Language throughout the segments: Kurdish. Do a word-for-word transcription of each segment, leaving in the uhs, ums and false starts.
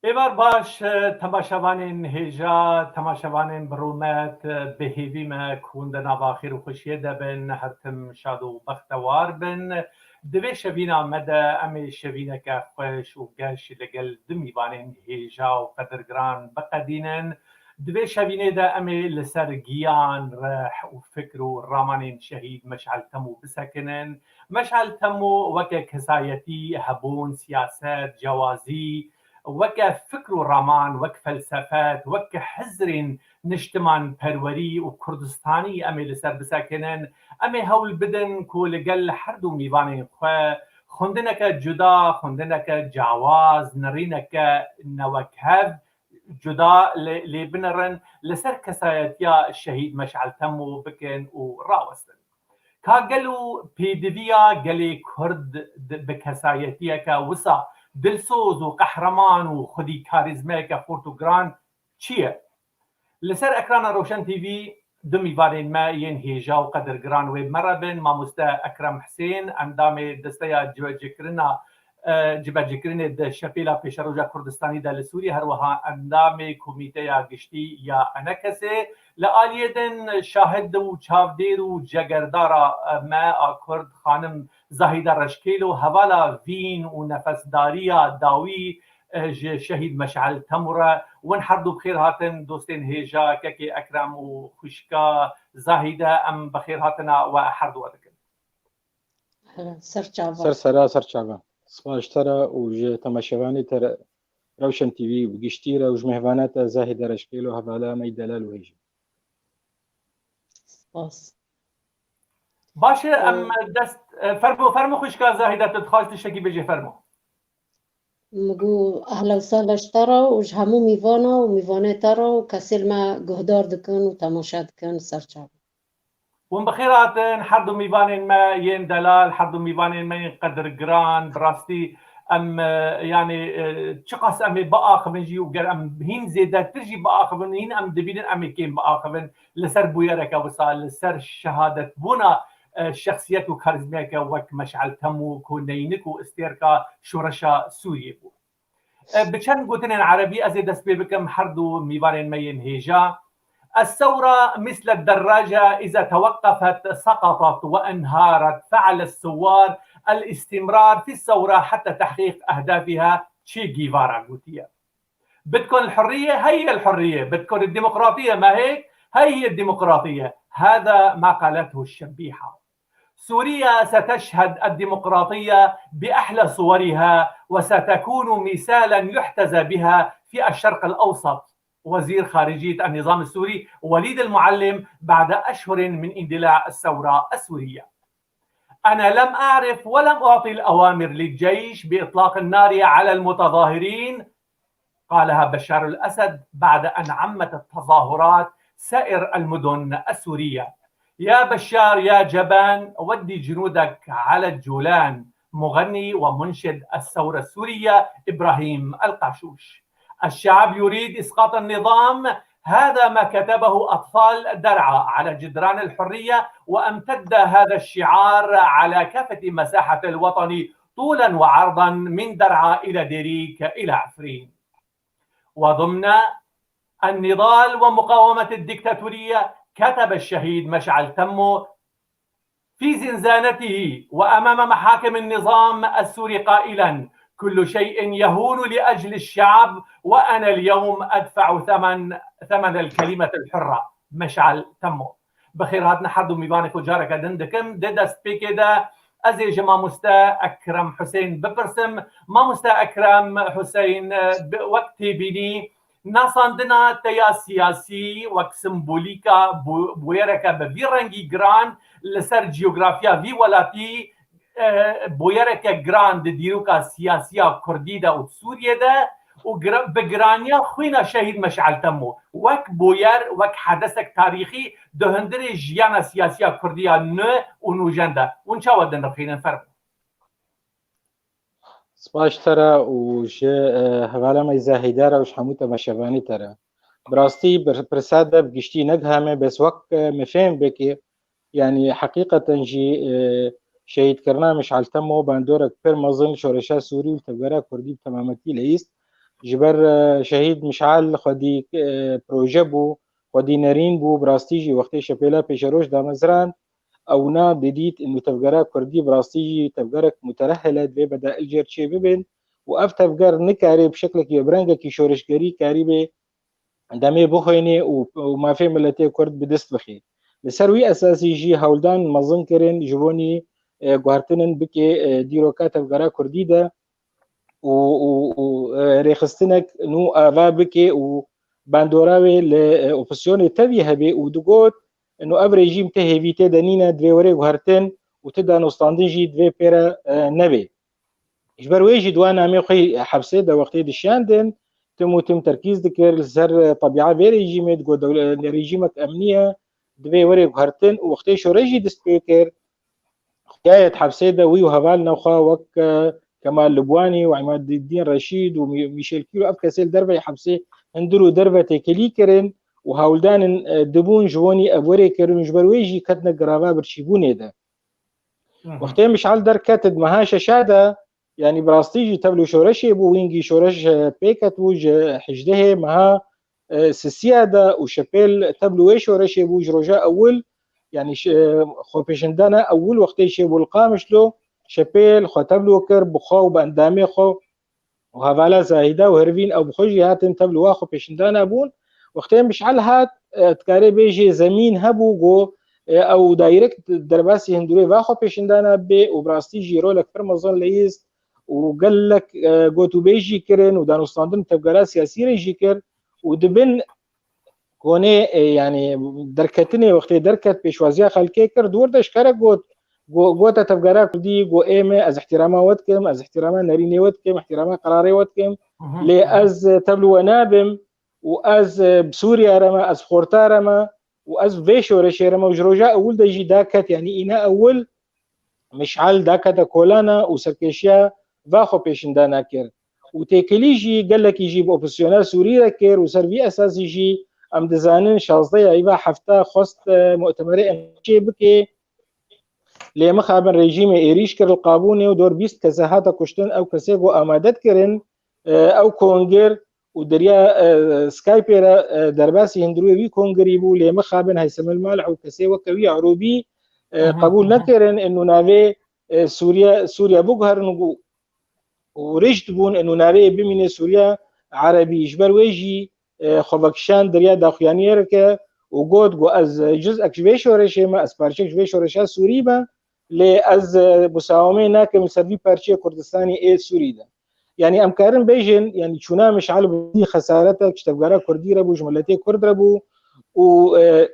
Êvar baş, temaşevanên hêja, temaşevanên bi rûmet, bi hêvî me ku hûn di nava xêr û xweşiyê de bin, her tim şad û bextewar bin. Di vê şevîna me de em ê şevîneke xweş û geş li gel du mîvanên hêja û qedirgiran biqedînin. Di vê şevînê de em ê li ser giyan, rih û fikr û ramanên şehîd Meşal Temû bisekinin. Meşal Temû weke kesayetî, hebûn, siyaset, cewazî, weke fikr û raman, wek felsefet, wek hizrên niştimanperwerî û kurdistanî em ê li ser bisekinin. Em ê hewl bidin ku li gel her du mîvanên xwe xwendineke cuda, xwendineke cawaz, nirîneke newekhev cuda lê, lê binirin, li ser kesayetiya şehîd Meşal Temû bikin û rawestin. Ka gelo pêdiviya gelê Kurd di, bi kesayetiyeke wisa dilsoz û qehreman û xwedî karîzmeyeke xurt û giran çi ye? Li ser ekrana Rewşen T V du mîvanên me yên hêja û qedirgiran wê bi me re bin, mamoste Ekrem Hisên, endamê desteya cibecikirina, e, cibecikirînê di Şepêla Pêşeroja Kurdistanî de li Sûriyê, her wiha endamê Komîteya Giştî ya ENKSê. Li aliyê din şahid û çavdêr û cegerdara, e, me a Kurd xanim Zahîde Reşkêlo hevala vîn û nefesdariya dawî, e, ji şehîd Meşal Temû re. Win her du bi xêr hatin, dostên hêja, kekê Ekrem û xwişka Zahîde, em bi xêr hatina we her du dikin. Ser çava. Ser sera, ser çava. Spas ji te re û ji temaşevanê te re, Rewşen T V bi giştî re û ji mêvana te Zahîde Reşkêlo hevala me yî delal û hêja. Spas. Baş e, em Ee, dest, e, fermo, fermo xwişka Zahîde, tu dixwaz tiştekî bêjê, fermo. Min got, ehla û sehla ji te re û ji hemû mîvana û mîvanê te re û kesê li me guhdar dikin û temaşe dikin ser çava. Hûn bi xêr hatin, her du mîvanên me yên delal, her du mîvanên me yên qedirgiran, bi rastî em, e, yanî, e, çiqas em ê biaxivin jî û ger em hîn zêdetir jî biaxivin, hîn em dibînin em ê kêm biaxivin li ser bûyereke wisa, li ser şehadetbûna, e, şexsiyet û karîzmeyeke wek Meşal Temû ku neynik û istêrka şoreşa Sûriyê bû. E, bi çend gotinên erebî ez ê dest pê bikim her du mîvanên me yên hêja. الثورة مثل الدراجة، إذا توقفت سقطت وانهارت. فعل الثوار الاستمرار في الثورة حتى تحقيق أهدافها، Che Guevara gotiye. بدكم الحرية؟ هي الحرية. بدكم الديمقراطية؟ ما هيك؟ هي هي الديمقراطية. هذا ما قالته الشبيحة. سوريا ستشهد الديمقراطية بأحلى صورها، وستكون مثالا يحتذى بها في الشرق الأوسط. وزير خارجية النظام السوري وليد المعلم بعد أشهر من اندلاع الثورة السورية. أنا لم أعرف ولم أعطي الأوامر للجيش بإطلاق النار على المتظاهرين، قالها بشار الأسد بعد أن عمت التظاهرات سائر المدن السورية. يا بشار يا جبان، ودي جنودك على الجولان. مغني ومنشد الثورة السورية إبراهيم القاشوش. الشعب يريد إسقاط النظام، هذا ما كتبه أطفال درعا على جدران الحرية، وامتد هذا الشعار على كافة مساحة الوطن طولا وعرضا من درعا إلى ديريك إلى عفرين. وضمن النضال ومقاومة الدكتاتورية، كتب الشهيد مشعل تمو في زنزانته وأمام محاكم النظام السوري قائلا: كل شيء يهون لأجل الشعب، وأنا اليوم أدفع ثمن، ثمن الكلمة الحرة. مشعل تمو. Bi xêr hatin her du mîvanê xwe careke din dikim. Di destpêkê de ez ê ji mamoste Ekrem Huseyîn bipirsim. Mamoste Ekrem Huseyîn, e, bi, wek têbînî, nasandina te ya siyasî wek simbolîka bû-, bûyereke bi vî rengî giran li ser cîografiya vî welatî, e, bûyereke giran di dîroka siyasiya Kurdî de û di Sûriyê de û gira-, bi giraniya xwîna şehîd Meşal Temo wek bûyer, wek hedesek tarîxî di hundirê jiyana siyasiya Kurdî ya nû û nûjen de. Hûn çawa dinirxînin? Fermo. Spas ji te re û ji, e, hevala me Zahîde re û ji hemû temaşevanê te re. Bi rastî bir-, pirsa de bi giştî negihame, bes wek, e, me fêm bike, yanî heqîqeten jî, e, şehîdkirina Meşal Temo bandorek pir mezin şoreşa Sûrî û tevgera Kurdî bi temametî leyîst. Ji ber e, şehîd Mişal xwedî e, proje bû, xwedî nerîn bû, bi rastî jî wextê şepêla pêşeroj damezrand, ewna didît û tevgera kurdî bi rastî jî tevgerek muterehil e, divê bedaîl jêr çê bibin û ev tevger nikarê bi şeklekî ya bi rengekî şoreşgerî karîbê demê bixwênê û, û mafê miletê kurd bi dest bixê. Li ser wî esasî jî hewldan mezin kirin ji bo nî e, guhertinin bikê e, dîroka tevgera kurdî de û, û, û e, rêxistinek nû ava bikê û bandora wê li e, opozîsyonê tevî hebe û digot, nû ev rejîm ti hêvî tê de nîne, divê were guhertin û ti danûstandin jî divê pê re e, nebe. Ji ber wê jî di wan namê xwe hepsê de wextê dişiyandin, tim û tim terkîz dikir li ser e, tebîa vê rejîmê, digot dewle-, rejîmek emnî ye, divê were guhertin û wextê şoreş jî dest pê kir, xuya ye di hepsê de wî û hevalina xwe wek e, Kemal Libwanî û Îmadîddîn Reşîd û Mî-, Mîşel Kîr û ev kesê li derveyê hepsê hundir û derve têkilî kirin û hewldanin e, dibûn ji wanî ev werê kirin û ji ber wê jî ketine girava birçîbûnê de. Wextê Mişal derket di meha şeşa de, yanî bi rastî jî tevlû şoreşê bû, wîngî şoreş e, pê ketibû ji hejdehê meha e, sisiya de û şepêl tevlû wê şoreşê bû ji roja ewil, yanî şi-, e, xwepêşindana ewil wextê çêbû li Qamişlo, şepêl xwe tevlû kir bi xwe û bi endamê xwe û hevala Zahîda û hervîn ew bi xwe jî hatin tevlû wa xwepêşindana bûn. Wextê Mişal hat, e, dikarê bêjê zemîn hebû ku e, ew direct derbasî hundirê va xwepêşindana bê û bi rastî jî rolek pir mezin leyîst û gelek e, gotûbêj jî kirin û danûstandin tevgera siyasî re jî kir û di bin konê e, yanî derketinê wextê derket pêşwaziya xelkê kir, di wir de ji kere got, go-, gote tevgera kurdî, got ê me ez îhtîrama we dikim, ez îhtîrama nerînê we dikim, îhtîrama qerarê we dikim. Lê ez tevlû we nabim û ez e, bi Sûriya re me, ez xorta re me û ez vê şoreşê re me û ji roja ewil de jî daket, yanî îna ewil Mişal dakete kolana û serkêşiya va xwepêşindana kir. Û têkilî jî gelekî jî bi opozîsyona Sûrî re kir û ser vî esasî jî em dizanin şazdeh ya îva hefta xwest e, mu'temerê em çê bike. Lê mixabin rejîmê êrîş kir li Qabûnê û dor bîst kese hate kuştin, ew kesê ku amade dikirin e, ew kongir û deriya e, Skypeê re e, derbasî hundirê wî kongirî bû, lê mixabin Heysemil Malih û kesê weke wî Erûbî e, qebûl nekirin, û navê e, Sûriye, Sûriye biguherin û, û rişt bûn, û navê bimîne Sûriye Erebî. Ji ber wê jî e, xwe vekişand deriya daxuyaniyê re ke û got, got ez cizek ji vê şoreşê me, ez parçek ji vê şoreşa Sûrî me, lê ez e, musawemê nakim li ser vî parçeyê Kurdistanê ê Sûrî de. Yanî em karin bêjin, yanî çûna Mişal bi xesaretek ji tevgera Kurdî re bû, ji miletê Kurd re bû û e,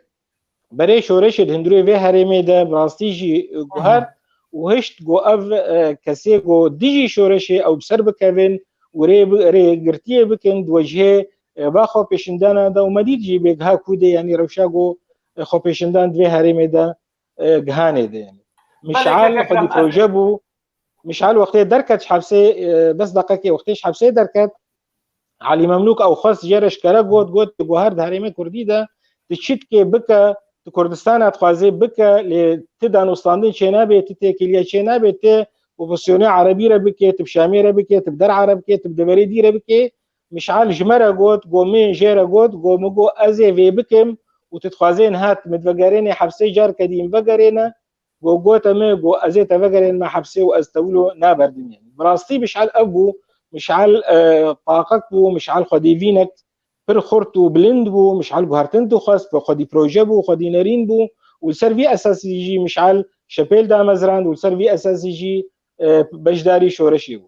berê şoreşê di hundirê vê herêmê de bi rastî jî e, guhert û hişt ku ev e, kesê ku dijî şoreşê ew bi ser bikevin û rê bi-, rê girtiyê bikin di wecihê e, va xwepêşindana de û me dît jî bêgiha kûdê, yanî rewşa ku e, xwepêşindan di vê herêmê de e, gihanê de. Yanî Mişal xwedî proje bû. Mişal wextê derket ji hepsê, e, bes deqekê wextê ji hepsê derket, Elî Memlûk ew xwest jê re ji kere got, got, tu guher di herêmê Kurdî de, tu çi dikê bike, tu Kurdistana dixwazê bike, lê tu danûstandin çênabê, tu têkiliye çênabê, tu opozîsyonê Erebî re bike, tu bi Şamê re bike, tu bi der Ereb bike, tu bi deverê dî re bike. Mişal ji me re got, got min jê re got, got min got ez ê vê bikim û tu dixwazê niha tu min divegerênê hepsê carke dî min vegerêne. Got, gote min, got ez ê te vegerênime hepsê û ez te wilo naberdim. Yanî bi rastî Mişal ev bû, Mişal e, taqek bû, Mişal xwedî vînek pir xurt û bilind bû, Mişal guhertin dixwest, bi xwedî proje bû, xwedî nerîn bû û li ser vî esasî jî Mişal şepêl damezrand û li ser vî esasî jî e, beşdarî şoreşê bû.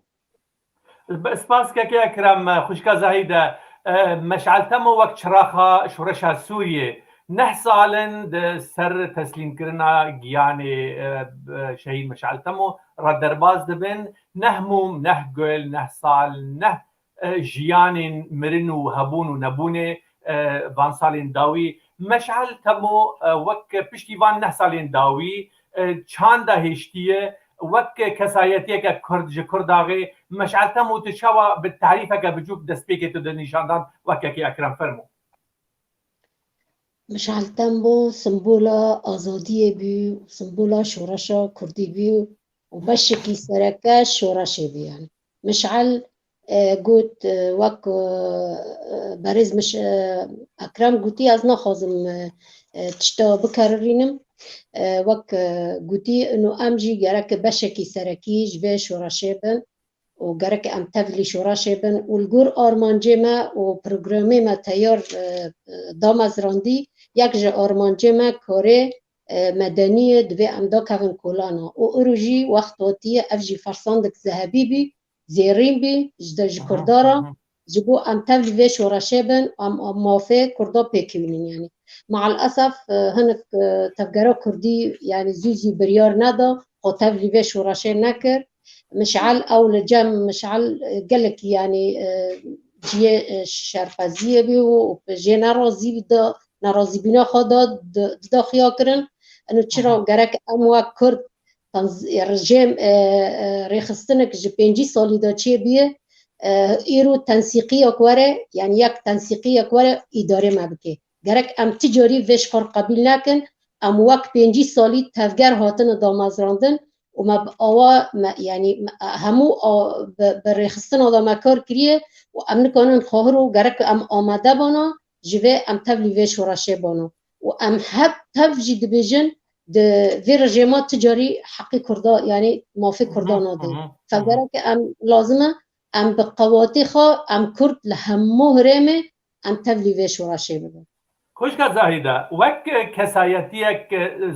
Spas kekê Ekrem, xwişka Zahîde. E, Meşal Temo wek çiraxa şoreşa Sûriyê neh sal in di ser teslîmkirina giyanê e, e, şehîd Meşal Temo re derbas dibin. Neh mûm, neh gul, neh sal, neh e, jiyanên mirin û hebûn û nebûnê e, van salên dawî. Meşal Temo e, wek piştî van neh salên dawî e, çanda hêştiye, wek kesayetiyeke Kurd ji Kurdaxê, Meşal Temo tu çawa bi tarîfeke biçûk destpêkê tu di nîşandan wek kekê Ekrem fermo? Meşal Temo simbola azadiyê bû, simbola şoreşa Kurdî bû û beşekî sereke şoreşê bû. Yanî Meşal e, got, e, wek, e, berêz min, e, Ekrem gotî, ez naxwazim, e, e, tişta bikerînim. E, wek, e, gotî, ino em jî gerek beşekî serekî ji vê şoreşê bin û gerek em tevlî şoreşê bin û li gor armancê me û programê me teyar, e, e, damezrandî, yek ji armancê me karê, e, medenî ye, divê em dakevin kolana. Û îro jî wext hatiye, ev jî fersandik zehebî bî, zêrîn bî, ji de ji Aha, Kurda re, aha. ji bo em tevlî vê şoreşê bin, em, em mafê Kurda pêk bînin, yanî. Meal esef, e, hinek, e, tevgera Kurdî, yanî, zû zî biryar neda, xwe tevlî vê şoreşê nekir. Mişal ew li cem Mişal, e, gelek, yanî, e, ciyê, e, şerpeziyê bî û jê nerazî bî da, nerazîbûna xwe da di-, dida xuya kirin. Eno çira Aha. gerek em wek Kurd tanz-, rejîm, e, e, rêxistinek ji pêncî salî de çêbûye, e, îro tensîqiyek were, yanî yek tensîqiyek were îdarê me bike. Gerek em ti carî vê ji xwe re qebîl nekin, em wek pêncî salî tevger hatine damezrandin û me bi awa, me, yanî me, hemû a, bi, bi rêxistina de me kar kiriye û em nikarin xahir û gerek em amade bana ji vê em tevlî vê şoreşê bana. Û em hep tev jî dibêjin, di vê rejêma ti carî heqî Kurda, yanî mafê Kurda Aha, nadê. aha, Fe aha. gerek em lazim e, em bi qewatê xwe, em Kurd li hemû herêmê, em tevlî vê şoreşê bibin. Xwişka Zahîde, wek kesayetiyek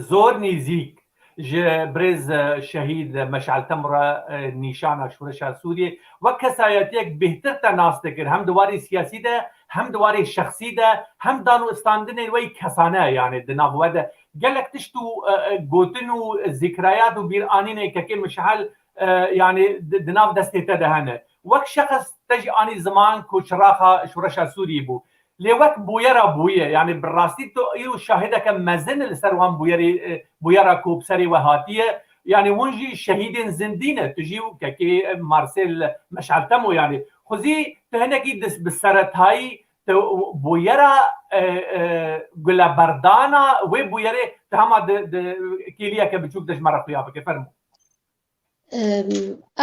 zor nêzîk ji birêz şehîd Meşal Temû re nîşana şoreşa Sûriyê, wek kesayetiyek bêhtir te nas dikir, hem di warê siyasî de, hem di warê şexsî de, hem dan û istandinên we yî kesane, yanî di nav we de gelek tişt û, e, e, gotin û zikrayat û bîranînên kekê Mişal, e, yanî di, di nav destê te de hene. Wek şexs te jî anî ziman ku çiraxa şoreşa Sûriyê bû. Lê wek bûyera bûye, yanî bi rastî tu îro şahideke mezin li ser wan bûyerê, e, bûyera ku bi serê we hatiye. Yanî hûn jî şehîdên zindî ne. Tu jî û kekê, e, Marsêl Meşal Temo, yanî xwezî tu hinekî dis-, bi seretayî tu bûyera, e, e, guleberdana wê bûyerê tu hema di, di kêliyeke biçûk de ji me re xuya bike. Fermo. Em,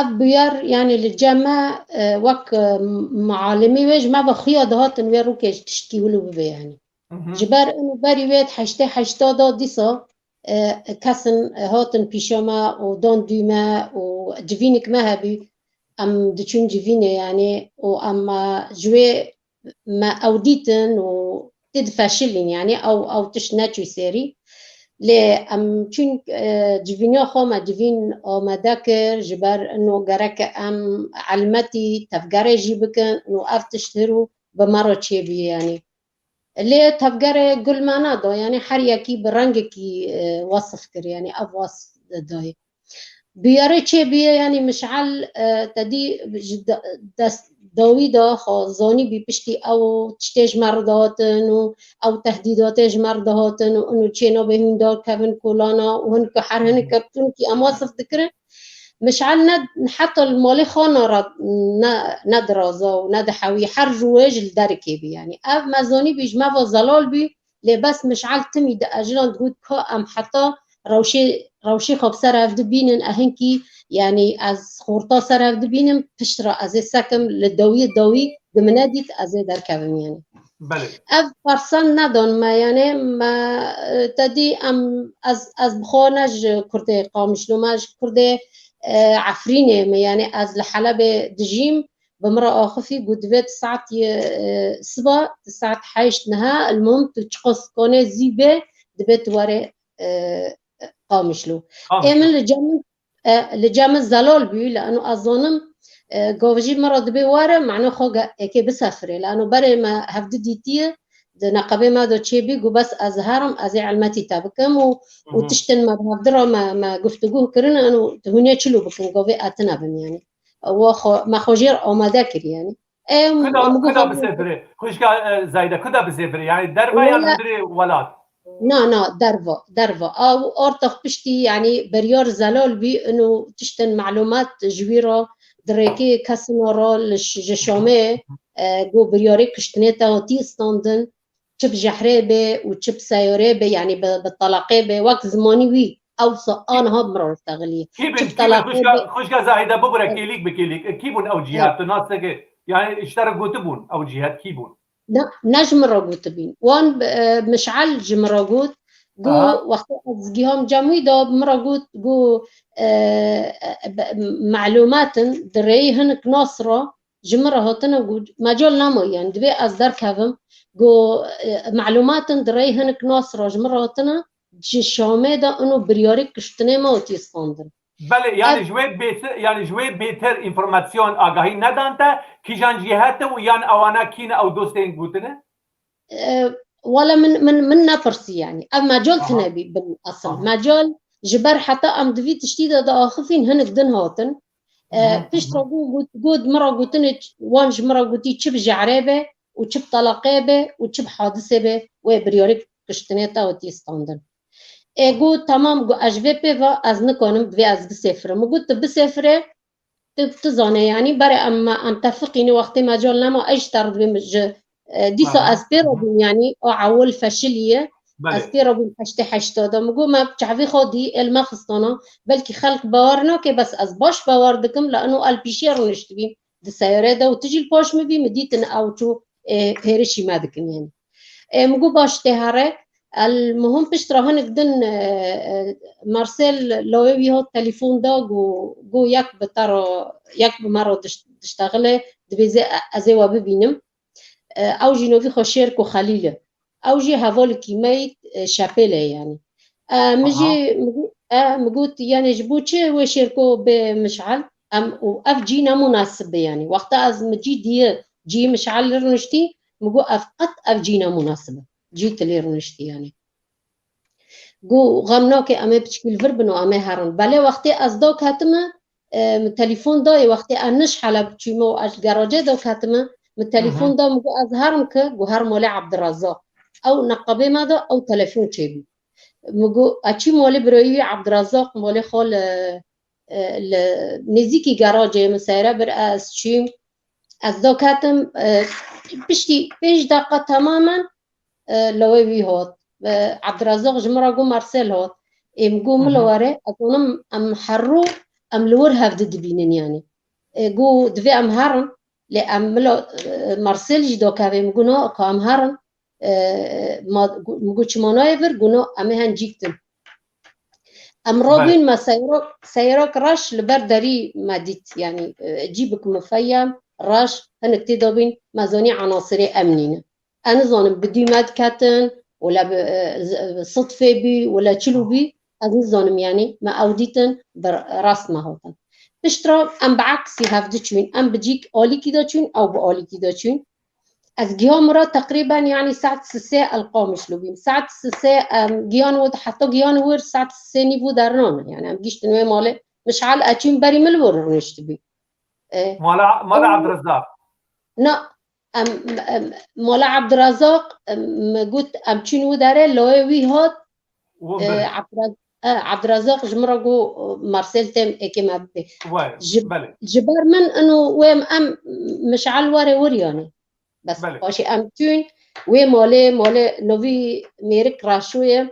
ev bûyer, yanî li cem me, e, wek, e, mualimî wê ji me ve xuya dihatin wê rûkê ji tiştkî wilo bibe, yanî. Mhm. Ji ber û berî wê heştê heşta da dîsa, e, kesin hatin pîşa me û dan dû me û civînik me hebû, em diçûn civînê, yanî, û em, e, ji wê me ew dîtin û tê difeşilîn, yanî ew, ew tişt neçû sêrî. Lê em çûn, e, civîniya xwe me civîn amade kir, ji ber ino gerek em elmetî tevgerê jî bikin û ev tişt hiro bi me re çêbûye, yanî. Lê tevgerê gul me neda, yanî her yekî bi rengekî, e, wesif kir, yanî ev wesf dayê. Bûyerê çêbûye, yanî Mişal, e, te dî ji de-, dest dawî de xwe zanîbî piştî ew tiştê ji me re dihatin û ew tehdîdatê ji me re dihatin û ino çê nabe hûn derkevin kolana û hin ku her hinek kevtûn kî em wesif dikirin. Mişal ne, heta li malê xwe nara-, ne, nediraza û nedihewî, her roj li derikê bî. Yanî ev me zanîbî ji me ve zelal bî, lê bes Mişal timî di ejilan digot ka em heta rewşê, rewşê xwe bi ser hev dibînin, e hinkî, yanî ez xorta ser hev dibînim, pişt re ez ê sekim li dawiyê dawî di min nedît, ez ê derkevim, yanî. Belê. Ev persan nedan me, yanî me, e, te dî em, ez, ez bi xwe ne ji Kurdê Qamişlo me, ji Kurdê, e, Efrînê me, yanî ez li Helebê dijîm, bi min re axifî, got divê tu saet yê, e, siba, tu saet heşt niha, el muhim tu çiqas kanê zî bê, divê tu were, e, Qamişlo. Qamişlo. Ê min li cem min, e, li cem min zelal bû, li eno ez zanim, e, gavijî min re dibê were, mena xwe ge-, êkê bisefirê. Li eno berê me hevdi dîtiye, di neqebê me de çêbî, got bes ez herim, ez ê elmetî te bikim û, û Hı hı. tiştên me bi hevdi re me, me guftugû kirin, eno hûn ê çilo bikin, gavê etine bin, yanî. Wa xwe, me xwe jêr amade kir, yanî. Em, Kuda, em kuda guhar- bisêfirê? Xwişka, e, Zayde, kuda bisêfirê? Yani derve ya Wala- hundirê welat? Na, na, derva, derva. Ew artax piştî, yanî biryar zelal bî, ino tiştên malûmat ji wî re di rêkê kesina re li ş-, ji Şamê, e, go biryarê kiştinê te hatî standin, çi bi jehrê bê û çi bi seyorê bê, yanî bi, bi teleqê bê, wek zimanî wî Ew sa aniha bi min re diştexilî. Kî bin, Çi kî bin, xwişka, xwişka Zahîde, bibire kêlîk bi kêlîk. Kî bûn ew cîhat? Tu nas dikî? Yani, ji te re gotibûn ew cîhat kî bûn? Ne, ne ji min re gotibîn. Wan, e, Mişal ji min re got. Got, wextê ez giham cem wî de, min re got, got, e, e, be-, melumatin di rêyê hinek nas re ji min re hatine, got, mecal nema, yani, divê ez derkevim. Got, e, melumatin di rêyê hinek nas re ji min re hatine, ji Şamê de ino biryarê kiştinê me hatiye standin. Belê, yani Ev ji wê bêtir, yani ji wê bêtir înformasyon, agahî nedan te, kîjan cîhet e û yan ewana kî ne ew dostên gotine? E, wala min, min, min nepirsî yani. Ev mecal Aha. tine bî bin asıl. Aha. Mecal ji ber heta em di vî tiştî de diaxifîn hinek din hatin. E, Hı hı, pişt hı hı. re got, got, got, min re gotine, wan ji min re gotî çi bi jehrê be û çi bi talaqê be û çi bi hadisê be, wê biryarê kiştinê te hatiye standin. E, got, tamam, got, ez ji vê pê ve ez nikanim, divê ez bisêfirim. Min got, tu bisêfire, tu, tu zane, yani, berê em, em tefiqîne, wextê mecal nema, ez ji te re divê min ji, e, dîsa Aha. ez pê re Aha. bûm, yani, o ewil feşiliye, Belê. ez pê re bûm heştê heşta de. Min got, me çavê xwe dî, êl me xistana, belkî xelk bawer nake, bes ez baş bawer dikim, la ino el pîşiya rûniştibî di seyare de û tu jî li paş min bî, min dîtin ew çû, e, hêrişî me dikin, yani. E, min got, baş tê here, el muhim pişt re hinek din, e, e, Marcel lawê wî hat telefon da, got, got, yek bi te re, yek bi me re diş-, diştexile, divê zê-, e, ez ê we bibînim. E, ew jî novî xwe Şêrko Xelîl e. Ew jî hevalekî me yî, e, Şepêlê ye, yani. E, min Aha. jî, min got, e, min got, yani, ji bo çi wê Şêrko bê Mişal? Em, û ev cî ne munasib e, yani. Wexta ez min cî diye, cî Mişal li rûniştî, min got, ev qet ev cî ne munasib e. Cî tu lê rûniştî, yani. Got, xem nake, em ê piçkî li vir bin û em ê herin. Belê wextê ez da ketime, e, min telefon dayê, wextê ez nij Heleb çûme û ez garajê da ketime, min Hı hı. telefon da, min got, ez herim ki, got, her malê Abdirazaq. Ew neqabê me da, ew telefon çêbû. Min got, ez çûm malê birayî wî Abdirazaq, malê xwe li, e, li nêzîkî garajê min seyre bir ez çûm. Ez da ketim, e, piştî pênc deqa temamen, e, lawê wî hat. E, Abdirazaq ji min re got, Marcel hat. Ê, min got, Hı hı. milo were, ez onim em herû, em li wir hevdi dibînin, yani. E, got, divê em herin, lê em milo, e, Marcel jî da kevê, min got, na, ka em herin, e, ma, gu-, min got, çima nayê vir, got, na, em ê hen cî bikin. Em Belê. rabûn, me seyrak, seyrak reş li ber derî me dît, yani, e, cî bik mifeyem, reş, hinek tê de bîn, me zanî enasirê emnî ne. Ez nizanim bi dû me diketin, wala bi, e, z-, e, sidfê bî, wala çilo bî, ez nizanim, yani, me ew dîtin, bi rast me hatin. Pişt re em bi eksî hevdi çûn, em bi cîk alîkî de çûn, ew bi alîkî de çûn. Ez giham ra teqrîben, yani, saet sisê el Qamişlo bîm. Saet sisê, em, gihan wir, heta gihan wir saet sisê nîv û dernane. Yani, em giştin wê malê. Mişal ez çûm berî min li wir rûniştibî. E, Mala, mala ew Abdirazaq. Na, em, em, mala Abdirazaq, em, me got, em çûn wi derê, lawê wî hat, Û e, bir. Abdiraz-, e, Abdirazaq ji min re got, e, Marcel têm êkê me bibê. Wayê, Ji, belê. ji ber min ino wê em, em mişal were wir yani. Bes Belê. paşê em çûn wê malê, malê novî mêrik Raşoyê.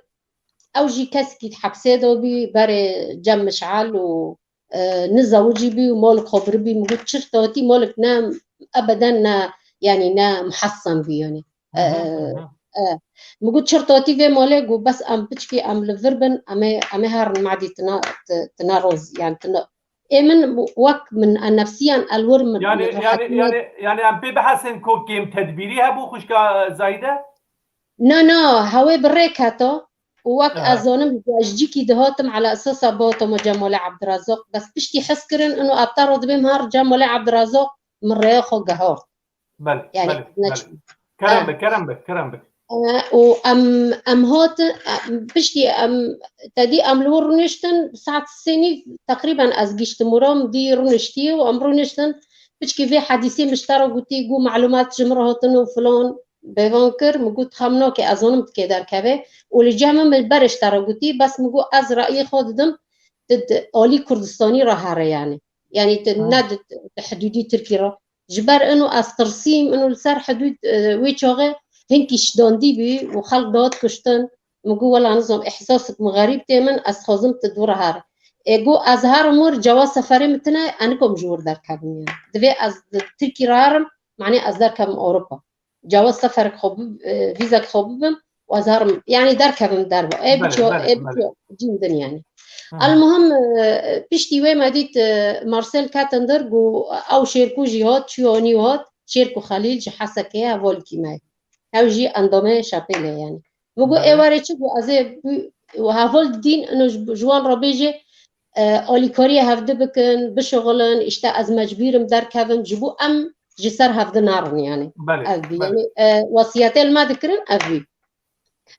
Ew jî kesekî di hepsê de bî, berê cem mişal û, e, nizewicî bî û malek xwe biribî. Min got, çirta tî malek ne, ebeden ne, yani ne muhessan bî yani. Hı hı, E, hı hı. e. Min got, çirta tî vê malê, got, bes em piçkî em li vir bin, em ê, em ê herin madî tina, ti-, tina roz, yani tina. Ê min wek min, e, nefsiyan elwir min, Yani, min yani, rehetî yani, yani em pê bihesin ku kêm tedbîrî hebû, xwişka Zahîde? Na, na, hewê bi rê keta û wek Aha. ez zanim, ji cîkî dihatim, ala esasa bihata me Cemalê Abdirazaq. Bes piştî hez kirin, ino eb te re dibêm her Cemalê Abdirazaq min rêya xwe gehart. Belê, Yani, belê, neçû. belê. Kerem Eh. bik, kerem bik, kerem bik. Eh, û em, em hatin, em, piştî em, te dî em li wir rûniştin, saet sê nîv teqrîben ez giştim û ra min dî rûniştiye û em rûniştin. Piçkî vê hedîsê min ji te re gotî, got, melumat ji min re hatin û filan bêvan kir. Min got, xem nake, ez zanim tu kê derkevê. Û li cem min berê ji te re gotî, bes min got, ez reyê xwe didim, tu di alî Kurdistanî re here yani. Yani tu Hı. ne di, di hidûdî Tirkî re. Ji ber ino ez tirsîm, ino li ser hidûd, e, wê çaxê hinkî şidandî bî û xelk dihat kuştin. Min got, wela nizam, ihsasek min xerîb tê min, ez dixwazim tu di wir here. Ê got, ez herim wir, cewaz seferê min tine, ez nikom ji wir derkevim yani. Divê ez di Tirkî re herim, manê ez derkevim Ewropa. Cewaz seferek xwe bi-, e, vîzek xwe bibim û ez herim, yani derkevim derve. Ê Belê, biço, belê, ê belê. biço cîn din yani. Hı hı. Elmuhim, e, piştî wê me dît, e, Marcel ketin dir, got, ew Şêrko jî hat, çû anî hat, Şêrko Xelîl ji Hesekê ye, hevalkî me ye. Ew jî endamê şapêlê yani. Min got, ê Belê. werê çi? Got, ez ê bi-, heval didîn, ino ji, ji wan re bêje, e, alîkariyê hevdi bikin, bişixulin, îşte ez mecbûr im derkevim, ji bo em ji ser hevdi nerin yani. Belê, Ev bî. belê. Yani, e, wesiyetê li me dikirin, ev bî.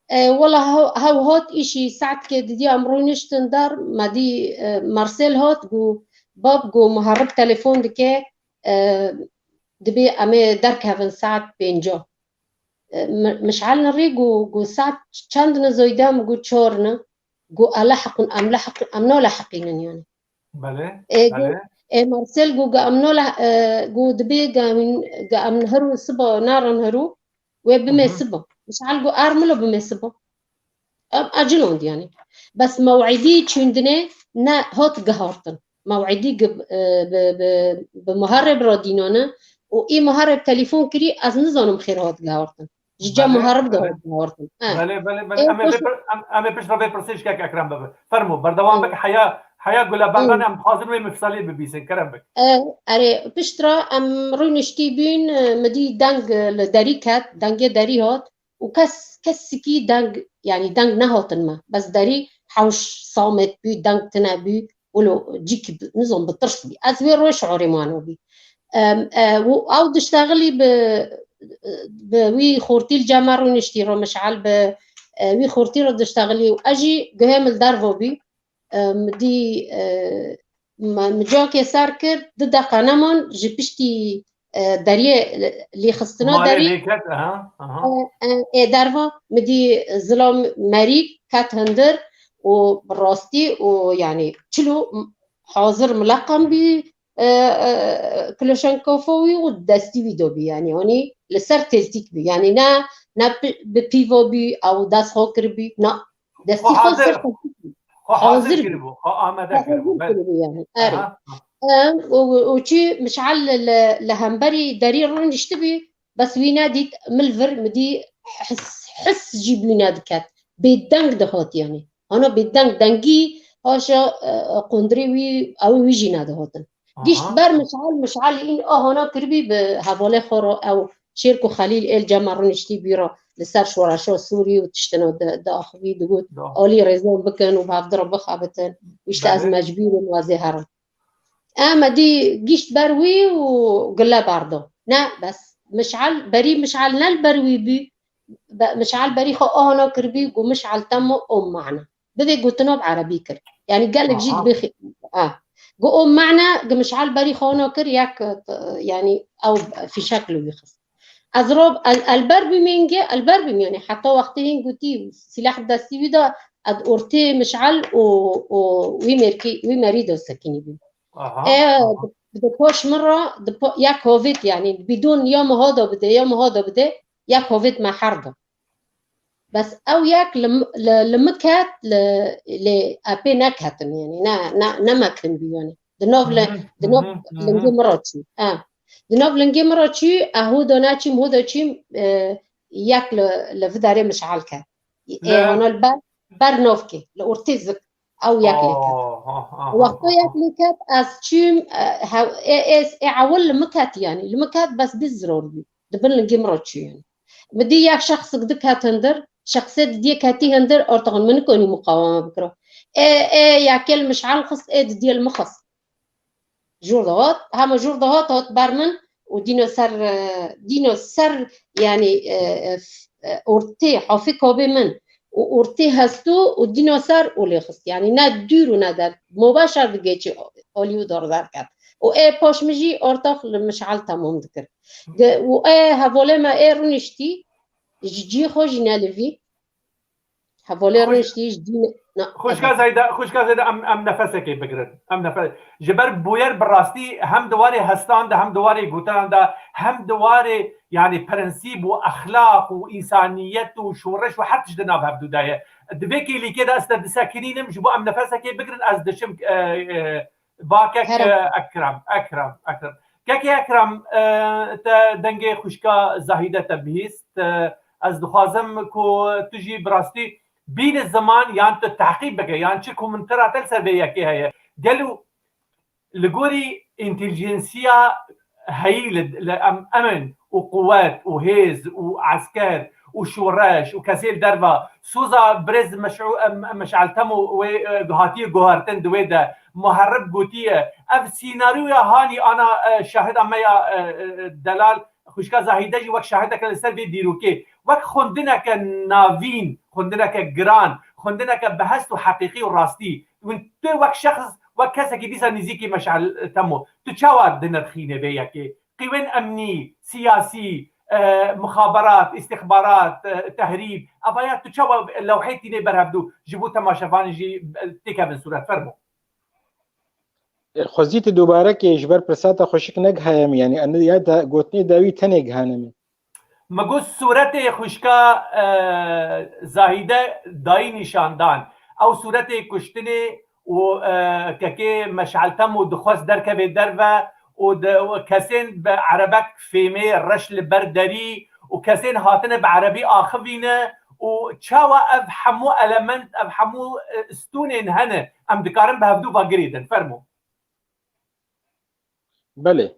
E, wela hew, hew hat îşî saetkê didiya em rûniştin dar, me dî, e, Marcel hat, got, bab, got, muherib telefon dike, e, dibê em ê derkevin saet pênca. E, mi-, Mişal nirî, got, got, saet çend ne zoyde? Min got, çar ne. Got, elehiqûn, em lehiqîn, em nalehiqînin yani. Belê, E, got, belê. e, Marcel got, got, em nale-, e, got, dibê, got, em, got, em heru siba, narin heru, wê Hı bime hı. siba. Mişal got, ar milo bime siba. Em aciland yani. Bes mew'idî çûndinê ne hat gihartin. Mew'idî gi-, e, bi, bi, bi muharib re dînane û î muharib telefon kirî, ez nizanim xêr hat gihartin. Ji cem Belê, muharib de belê. hat gihartin. Ha. Belê, belê, belê. Ê, Em ê vê pir-, em, em ê pişt re vê pirsê ji kek Ekrem bibe. Fermo, berdewam Hı. bik. Heya, heya Gule Berben, Hı. em dixwazin wê mifsalê bibîsin. Kerem bik. E, erê, pişt re em rûniştî bûn, e, mi dî deng, e, li derî ket, dengê derî hat. û kes, kesikî deng, yani deng nehatin me. Bes derî hewş samet bû, deng tine bû, wilo cîkî bi, nizam bi tirs bî. Ez wê roj şiorê mano bî. Em, e, û ew diştexilî bi, bi wî xortî li cem me rûniştî ro Mişal bi, e, wî xortî ro diştexilî û ez jî guhê min li dervo bî. E, min dî, e, me, min cakê ser kir, du deqa neman ji piştî, e, deriyê lêxistina Malê derî. lêket, aha, aha. E, e, ê derva, min dî zilam merî ket hundir û bi rastî û, yani, çilo m-, hazir mileqan bî, e, e, Kloşenkofa wî û destî wî do bî, yani, hani li ser têltîk bî, yani, ne, ne bi, bi pîva bî, ew dest xwe kiribî, na, Destî Xwe xwe hazir, ser xwe hazir kiribû, xwe amade Xwe kiribû, hazir belê. kiribû yani. Erê. Aha. Em, û, û çi Mişal li, li, li hemberî derî rûniştibî, bes wî nedît, min li vir, min dî his, his jî bûne diket. Bêdeng dihat yani. Hana bêdeng, dengî, haşa, e, qundirê wî, ew wî jî nedihatin. Gişt Aha. ber Mişal, Mişal în a hana kiribî bi hevalê xwe re ew Şêrko Xelîl ê li cem me rûniştî bî re li ser şoreşa Sûrî û tiştino di, diaxivî digot, Do. alî rêzan bikin û bi hevdi re bixebitin. Û işte ez Belê. mecbûr im, ez ê herim. Em dî gişt ber wî û gile berdo. Ne, bes Mişal, berî Mişal ne li ber wî bû. Be-, Mişal berî xwe ana kiribî, got Mişal temo o mana. Bivê gotina bi erebî kir. Yani gelek jî Aha. dibê xi-, a. Got o mana, gi Mişal berî xwe ana kir, yek, e, yani ew fîşek li wî xist. Ez rob, el, elber bîm êngê, elber bîm yani. Heta wextê hîn gotî, sîleh destî wî de, ez ortê Mişal û, û wî mêrkî, wî merî de sekinî bîm. Aha, E, aha. di, di paş min re, di pa-, yek hovêt yani, bidon ya miha de bide, ya miha de bide, yek hovêt me her de. Bes ew yek li, li, li min ket, li, lê epê neketim, yani, ne, ne, ne me kin bî, yani. Di nav li, Hı hı, di nav hı hı, hı hı. lingê min re çû. Ha. Di nav lingê min re çû, e, ho de neçûm, ho de çûm, e, yek li, li vidarê Mişal ket. Ê, Li hana li ber, ber navkê, li ortê zik, ew yek lê ket. Ah, ah, ah, Wexta ah, yek ah. lê ket, ez çûm, e, hew-, ê, ê, ê ewil li min ket, yani, li min ket, bes bi ziror bû. Di bin lingê min re çû, yani. Min dî yek şexsik diket hundir, şexsê didiyê ketî hundir, ortaxin min nikonî muqaweme bikiro. Ê, ê, yekê li Mişal xist, ê didiyê li min xist. Jûr dihat, hema jûr dihat, hat ber min û dîno ser, e, dîno ser, yani, e, e, f-, e, ortê hafê kabê min û ortê hesto û dîno ser û lê xist. Yani ne dûr û ne der. Mubaşer digeçî alî û dar derket. Û ê paş min jî ortax li Mişal temam dikir. De-, û ê hevalê me ê rûniştî, ji cî xwe jî nelivî. Hevalê Xwe jî rûniştî ji dîn-, Xwişka Zeyde, xwişka Zeyde, em, em nefesekê bigirin. Em nefes. Ji ber bûyer bi rastî hem di warê hestan de, hem di warê gotinan de, hem di warê, yanî, prensîb û exlaq û însaniyet û şoreş û her tişt di nav hevdû de ye. Di vê kêlîkê de ez te disekinînim, ji bo em nefesekê bigirin, ez diçim, e, e, va kek, Kerem. e, Ekrem, Ekrem, Ekrem. Kekê Ekrem, e, te dengê xwişka Zahîde te bihîst. E, ez dixwazim ku tu jî bi rastî bîne ziman, yan tu tehqîq bike, yan çi komentera te li ser vê yekê heye. Gelo li gorî întelijensiya heyî li, li em, em in û quwet û hêz û esker û şoreş û kesê li derva soza birêz Meş'û-, em, em, Meş'al Temo wê, e, hatiye guhertin di wê de muherrib gotiye. Ev sînaryoya hanî ana, e, şahida me ya, e, e, delal, xwişka Zahîde jî wek şahideke li ser vê dîrokê, wek xwendineke navîn, xwendineke giran, xwendineke bi hest û heqîqî û rastî. Hûn tu wek şexs, wek kesekî dîsa nîzîkî Meş'al Temo, tu çawa dinirxîne vê yekê? Qîwên emnî, siyasî, e, mixaberat, îstixbarat, e, tehrîb, evaya tu çawa lewhê tînê ber hevdû ji bo temaşevanê jî, e, têkevin sûret? Fermo. Xwezî tu dubare kê ji ber pirsa te xweşik negihaye min, yanî em ya da gotinê dawî tenê gihane min. Min got sûretê xwişka, e, Zahîde dayî nîşandan. Ew sûretê kuştinê û, e, kekê Meş'al Temo dixwest derkeve derve û di, û kesên bi erebek fêmê reş li ber derî û kesên hatine bi erebî axivîne û çawa ev hemû element, ev hemû, e, stûnên hene, em dikarin bi hevdû va girêdin. Fermo. Belê.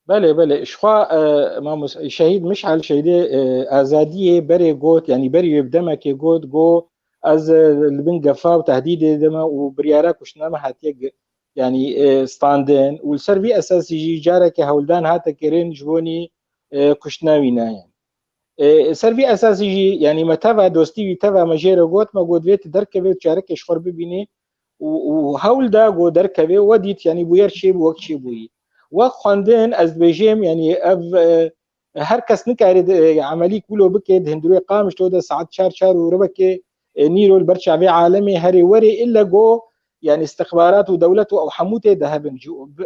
Belê, belê. Ji xwe, e, mamost-, şehîd Miş'al, şehîdê, e, azadiyê berê got, yanî berî wê bi demekê got, got, ez, e, li bin gefa û tehdîdê de me û biryara kuştina me hatiye gi-, yanî, e, standin û li ser vî esasî jî careke hewldan hate kirin ji bo nî, e, kuştina wî nayên. E, ser vî esasî jî, yanî me teva dostî wî, teva me jê re got, me got vê tu derkevê û çarekê ji xwe re bibînî û, û hewl da ku derkevê, we dît, yanî bûyer çê bû, wek çê bûyî. Wek xwendin, ez dibêjim, yanî ev, e, her kes nikare di, e, emelî wilo bike, di hundirê Qamişlo de saet çar, çar û ribekê, e, nîro li ber çavê alemê herê werê, ille go, yanî istixbarat û dewlet û ew hemû tê de hebin. Ji, bi,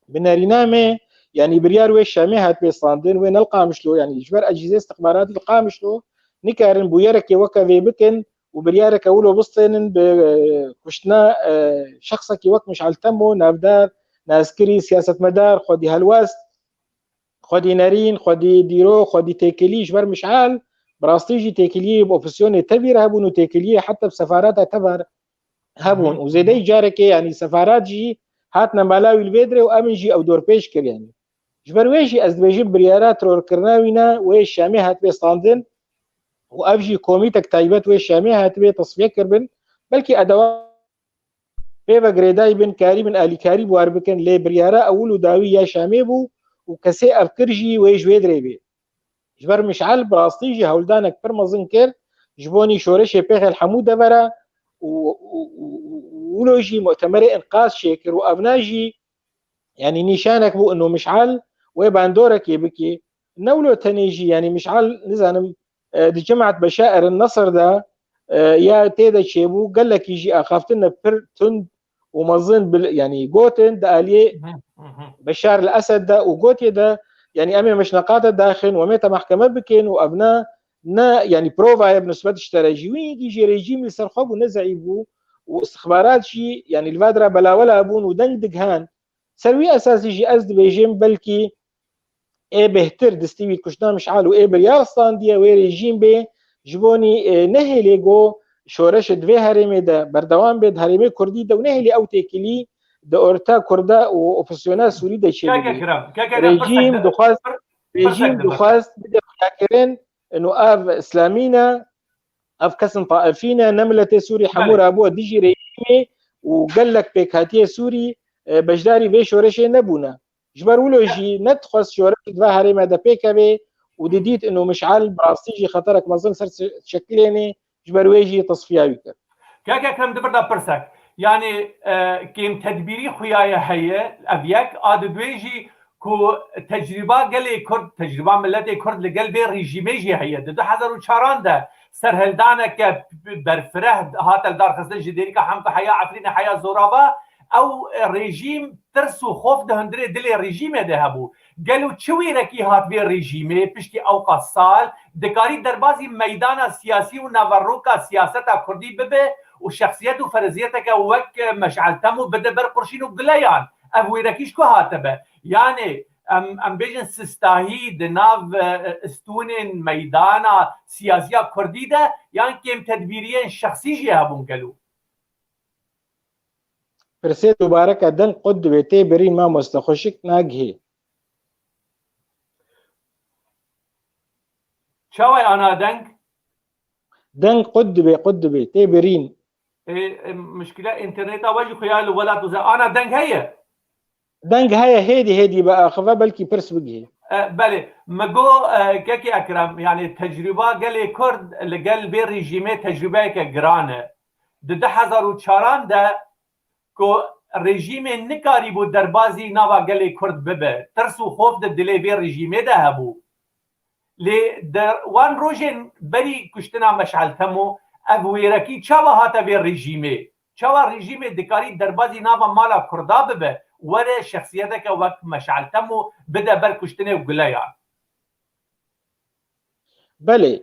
bi nerîna me, yanî biryar wê Şamê hat pê standin, wê ne li Qamişlo, yanî ji ber ecîzê istixbaratî li Qamişlo nikarin bûyerekê weke vê bikin û biryareke wilo bistênin bi, e, kuştina, e, şexsekî wek Miş'al Temo, navdar, naskirî, siyasetmedar, xwedî helwest, xwedî nerîn, xwedî dîrok, xwedî têkilî ji ber Miş'al, bi rastî jî têkiliyê bi opozîsyonê tevî re hebûn û têkiliyê heta bi sefarata teva re hebûn. Hı hı. Û zêdeyî carekê, yanî sefarat jî hatine mala wî li vê dirê û em in jî ew dorpêç kir, yanî. Ji ber wê jî ez dibêjim biryara terorkirina wî ne, wê Şamê hatibê standin û ev jî komîtek taybet wê Şamê hatibê tesfiye kirbin. Belkî edewa pê ve girêdayî bin, karî bin alîkarî bi war bikin, lê biryara ewil û dawî ya Şamê bû û kesê ev kir jî wê ji wê dirê bê. Ji ber Miş'al bi rastî jî hewldanek pir mezin kir, ji bo nî şoreşê pêxel hemû devera û, û, û, û, û wilo jî mu'temerê înqaz çêkir û evna jî, yanî nîşanek bû ino Miş'al wê bandorekê bikê. Ne wilo tenê jî, yanî Miş'al, nizanim, e, di Cimat Beşair Nesir de, e, ya tê de çêbû, gelekî jî axaftin pir tund û mezin bil-, yanî gotin di aliyê Hı hı, hı hı. Beşar el Esed de û gotiye de, yanî em ê mişneqate daxin û em ê te mehkeme bikin û ev ne, ne, yanî prova ye bi nisbet ji te re jî. Wî yekî jî rejîm li ser xwe bû, ne zeîf bû û istixbarat jî, yanî li va dira belawela bûn û deng digihan. Ser wî esasî jî ez dibêjim belkî ê bêhtir distî wî kuştina Miş'al û ê biryar standiye wê rejîm bê ji bo nî, e, nehêlê go şoreşê di vê herêmê de berdewam bê, di herêmê Kurdî de û nehêlê ew têkilî di orta Kurda û opozîsyona Sûrî de çêbibî. Keke Kiram, keke Kiram, Rejîm pirsek de, dixwest, pir-, pirsek rejîm de, dixwest bide xuyakirin, ino ev Îslamî ne, ev kesin taifî ne, ne miletê Sûrî hemû Belê. rabû dijî rejîmê û gelek pêkhatiye Sûrî, e, beşdarî vê şoreşê nebûne. Ji ber wilo jî nedixwest şoreş di va herême de pêkeve û didît ino Miş'al bi rastî jî xeterek mezin ser şekilênê, ji ber wê jî tesfiya wî kir. Keke Ekrem, di vir de pirsek. Yanî, e, kêmtedbîrî xuyaye heye, ev yek, a di duê jî ku tecrîba gelê Kurd, tecrîba miletê Kurd li gel vê rejîmê jî heye. Di du hezar û çaran de serhildaneke berfireh hate lidarxistin ji Dêrika Hemka heya Efrînê heya Zorava, ew rejîm tirs û xof di hundirê dilê rejîmê de hebû. Gelo çi wêrekî hat vê rejîmê piştî ewqas sal dikarî derbazî meydana siyasî û naveroka siyaseta kurdî bibe û şexsiyet û fereziyeteke wek Meşal Temo bide ber qurşîn û guleyan? Ev wêrekî ji ku hatibe? Yanê em, em bêjin sistahî di nav, e, stûnên meydana siyasiya kurdî de yan kêmtedbîriyên şexsî jî hebûn gelo? Pirsê dubareke deng qut dibê tê birîn mamoste xweşik nagihê. Çawa ye ana deng? Deng qut dibê, qut dibê, tê birîn. Ê, ê, mişkile înterneta we jî xuya li welat uza. Ana deng heye? Deng heye, hêdî hêdî biaxive, belkî pirs bigihê. E, belê, min got, e, kekê Ekrem, yanî tecrûba gelê Kurd li gel vê rejîmê tecrûbeyeke giran e. Di du hezar û çaran de ku rejîmê nikarîbû derbazî nava gelê Kurd bibe, tirs û xof di dilê vê rejîmê de hebû. Lê di wan rojên berî kuştina Meşal Temo, ev wêrekî çawa hate vê rejîmê? Çawa rejîmê dikarî derbazî nava mala Kurda bibe, were şexsiyeteke wek Meşal Temo bide ber kuştinê û guleyan? Belê,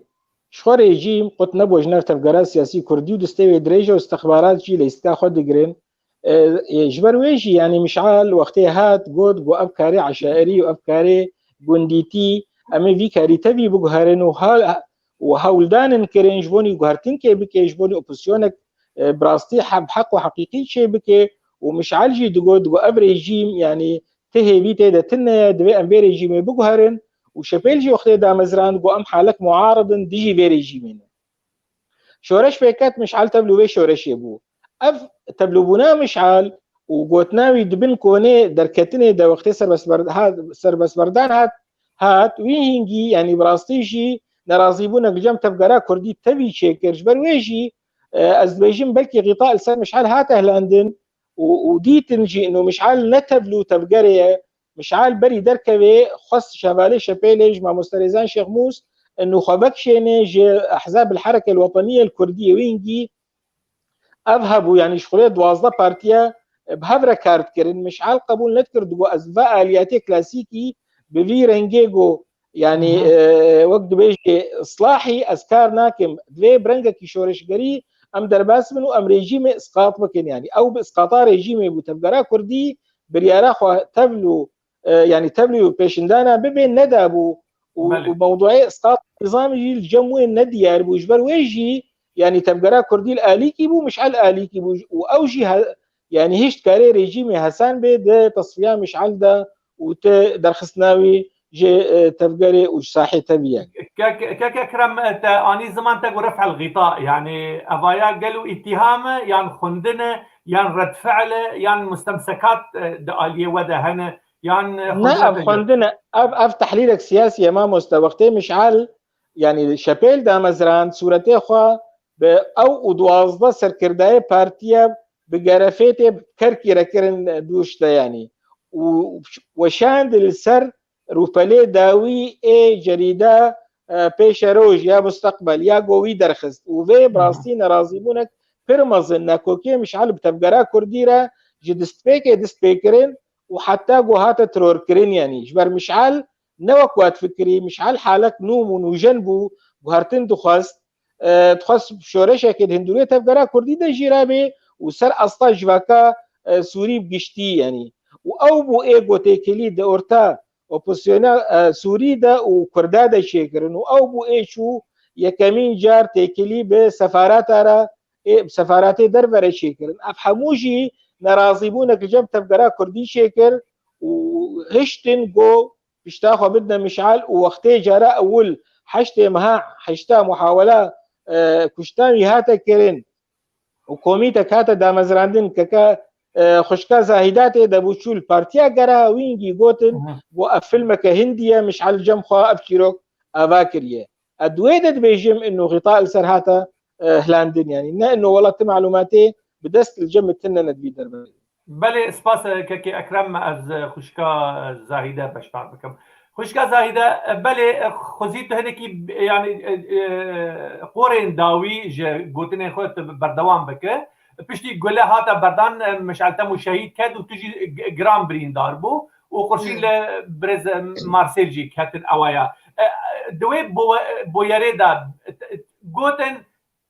ji xwe rejîm qut nebû ji nav tevgera siyasî kurdî û destê wê dirêj e û istixbarat jî leyîstika xwe digirin. E, e, ji ber wê jî, yanî Mişal wextê hat, got, got ev karê eşairî û ev karê gundîtî, em ê vî karî tevî biguherin û ha-, û hewldanin kirin ji bo nî guhertinkê bike, ji bo nî opozisyonek, e, bi rastî he-, bi heq û heqîqî çê bike û Mişal jî digot, digot ev rejîm, yanî ti hêvî tê de tune ye, divê em vê rejîmê biguherin û Şepêl jî wextê damezrand, got em halek muarid in dijî vê rejîmê ne. Şoreş pêket, Mişal tevlû vê şoreşê bû. Ev tevlûbûna Mişal û gotina wî di bin konê derketinê de wextê serbestber-, ha-, serbestberdan hat, hat, wî hingî, yanî bi rastî jî nerazîbûnek li cem tevgera kurdî tevî çêkir. Ji ber wê jî, e, ez dibêjim belkî Xîta li ser Mişal hate hilandin û, û dîtin jî ino Mişal ne tevlû tevgerê ye. Mişal berî derkevê xwest şevalê Şepêlê ji mamoste Rêzan Şêxmûs ino xwe vekişêne ji Ehzab el Hereke el Weteniyê el Kurdiyê wî hingî ev hebû, yanî ji xulê duwazdeh partiye bi hev re kar dikirin. Mişal qebûl nedikir, digot ez va aliyatê klasîkî bi vî rengê go, yanî, e, wek dibêjê islahî ez kar nakim. Divê bi rengekî şoreşgerî em derbas bin û em rejîmê isqat bikin. Yanî ew bi isqata rejîmê bû. Tevgera Kurdî biryara xwe tevl û, e, yanî tevlî û pêşindana bibê nedabû û, Belê. û mewduê isqat nizamê jî li cem wê nediyar bû. Ji ber wê jî, yanî tevgera Kurdî li alîkî bû, Mişal alîkî bû û ew jî he-, yanî hişt karê rejîmê hesan bê di tesfiya Mişal de û ti derxistina wî ji, e, tevgerê û ji sahê tevî ye. Kek, kek Ekrem, te anî ziman te got ref'el xîta, yanî evaya gelo îtîham e, yan xwendin e, yan redfi'l e, yan mustemsekat, e, di aliyê we de hene, yan, e, Ne, xwendina ev te got? Xwendin e, ev, ev tehlîlek siyasî ye mamoste. Wextê Mişal, yanî Şepêl damezrand sûretê xwe bi ew û duwazdeh serkirdayê partiye bi gerefêtê bi kerkî re kirin dûş de yanî. Û weşand li ser rûpelê dawî ê cerîda, e, Pêşeroj ya Musteqbel ya go wî derxist û vê bi Hı hı. rastî nerazîbûnek pir mezin nakokê Mişal bi tevgera Kurdî re ji destpêkê dest pê kirin û heta go hate terorkirin yanî. Ji ber Mişal ne wek wat fikirî, Mişal halek nû bû, nûjen bû, guhertin dixwest. E, dixwest şoreşekê di hundirê tevgera Kurdî de jî rabê û ser asta civaka, e, Sûrî bi giştî, yanî. Û ew bû ê go têkilî di orta opozisyona, e, Sûrî de û Kurda de çêkirin û ew bû ê çû yekemîn car têkilî bi sefarata re, ê, bi sefaratê derve re çêkirin. Ev hemû jî nerazîbûnek li cem tevgera Kurdî çêkir û hiştin go pişta xwe bidine Mişal û wextê cara ewil heştê meha heşta muhawela, e, kuştan wî hate kirin û komîtek hate damezrandin, keke, e, xwişka Zahîda tê de bû çû li partiya Gera, wî hingî gotin, Hı hı. bû ev filmeke hindî ye, Mişal cem xwe ev çîrok ava kiriye. Ez di wê de dibêjim, ino Xîta li ser hate, e, hilandin, yanî ne ino wela ti malûmatê bi dest li cem min tune ne di vî derbarê. Belê, spas, e, kekê Ekrem, ez, e, xwişka, e, Zahîde beşdar bikim. Pişka Zahîde, e, belê, e, xwezî tu hinekî, e, yanî, e, e, qorên dawî ji gotinên xwe tu berdewam bike. Piştî gule hate berdan, e, Mişel Temo şehîd ket û tu jî g-, giran birîndar bû û qurşîn Hmm. li birêz, e, Marsêl jî ketin ewa ya. E, e, di wê bo-, boyerê de, e, gotin,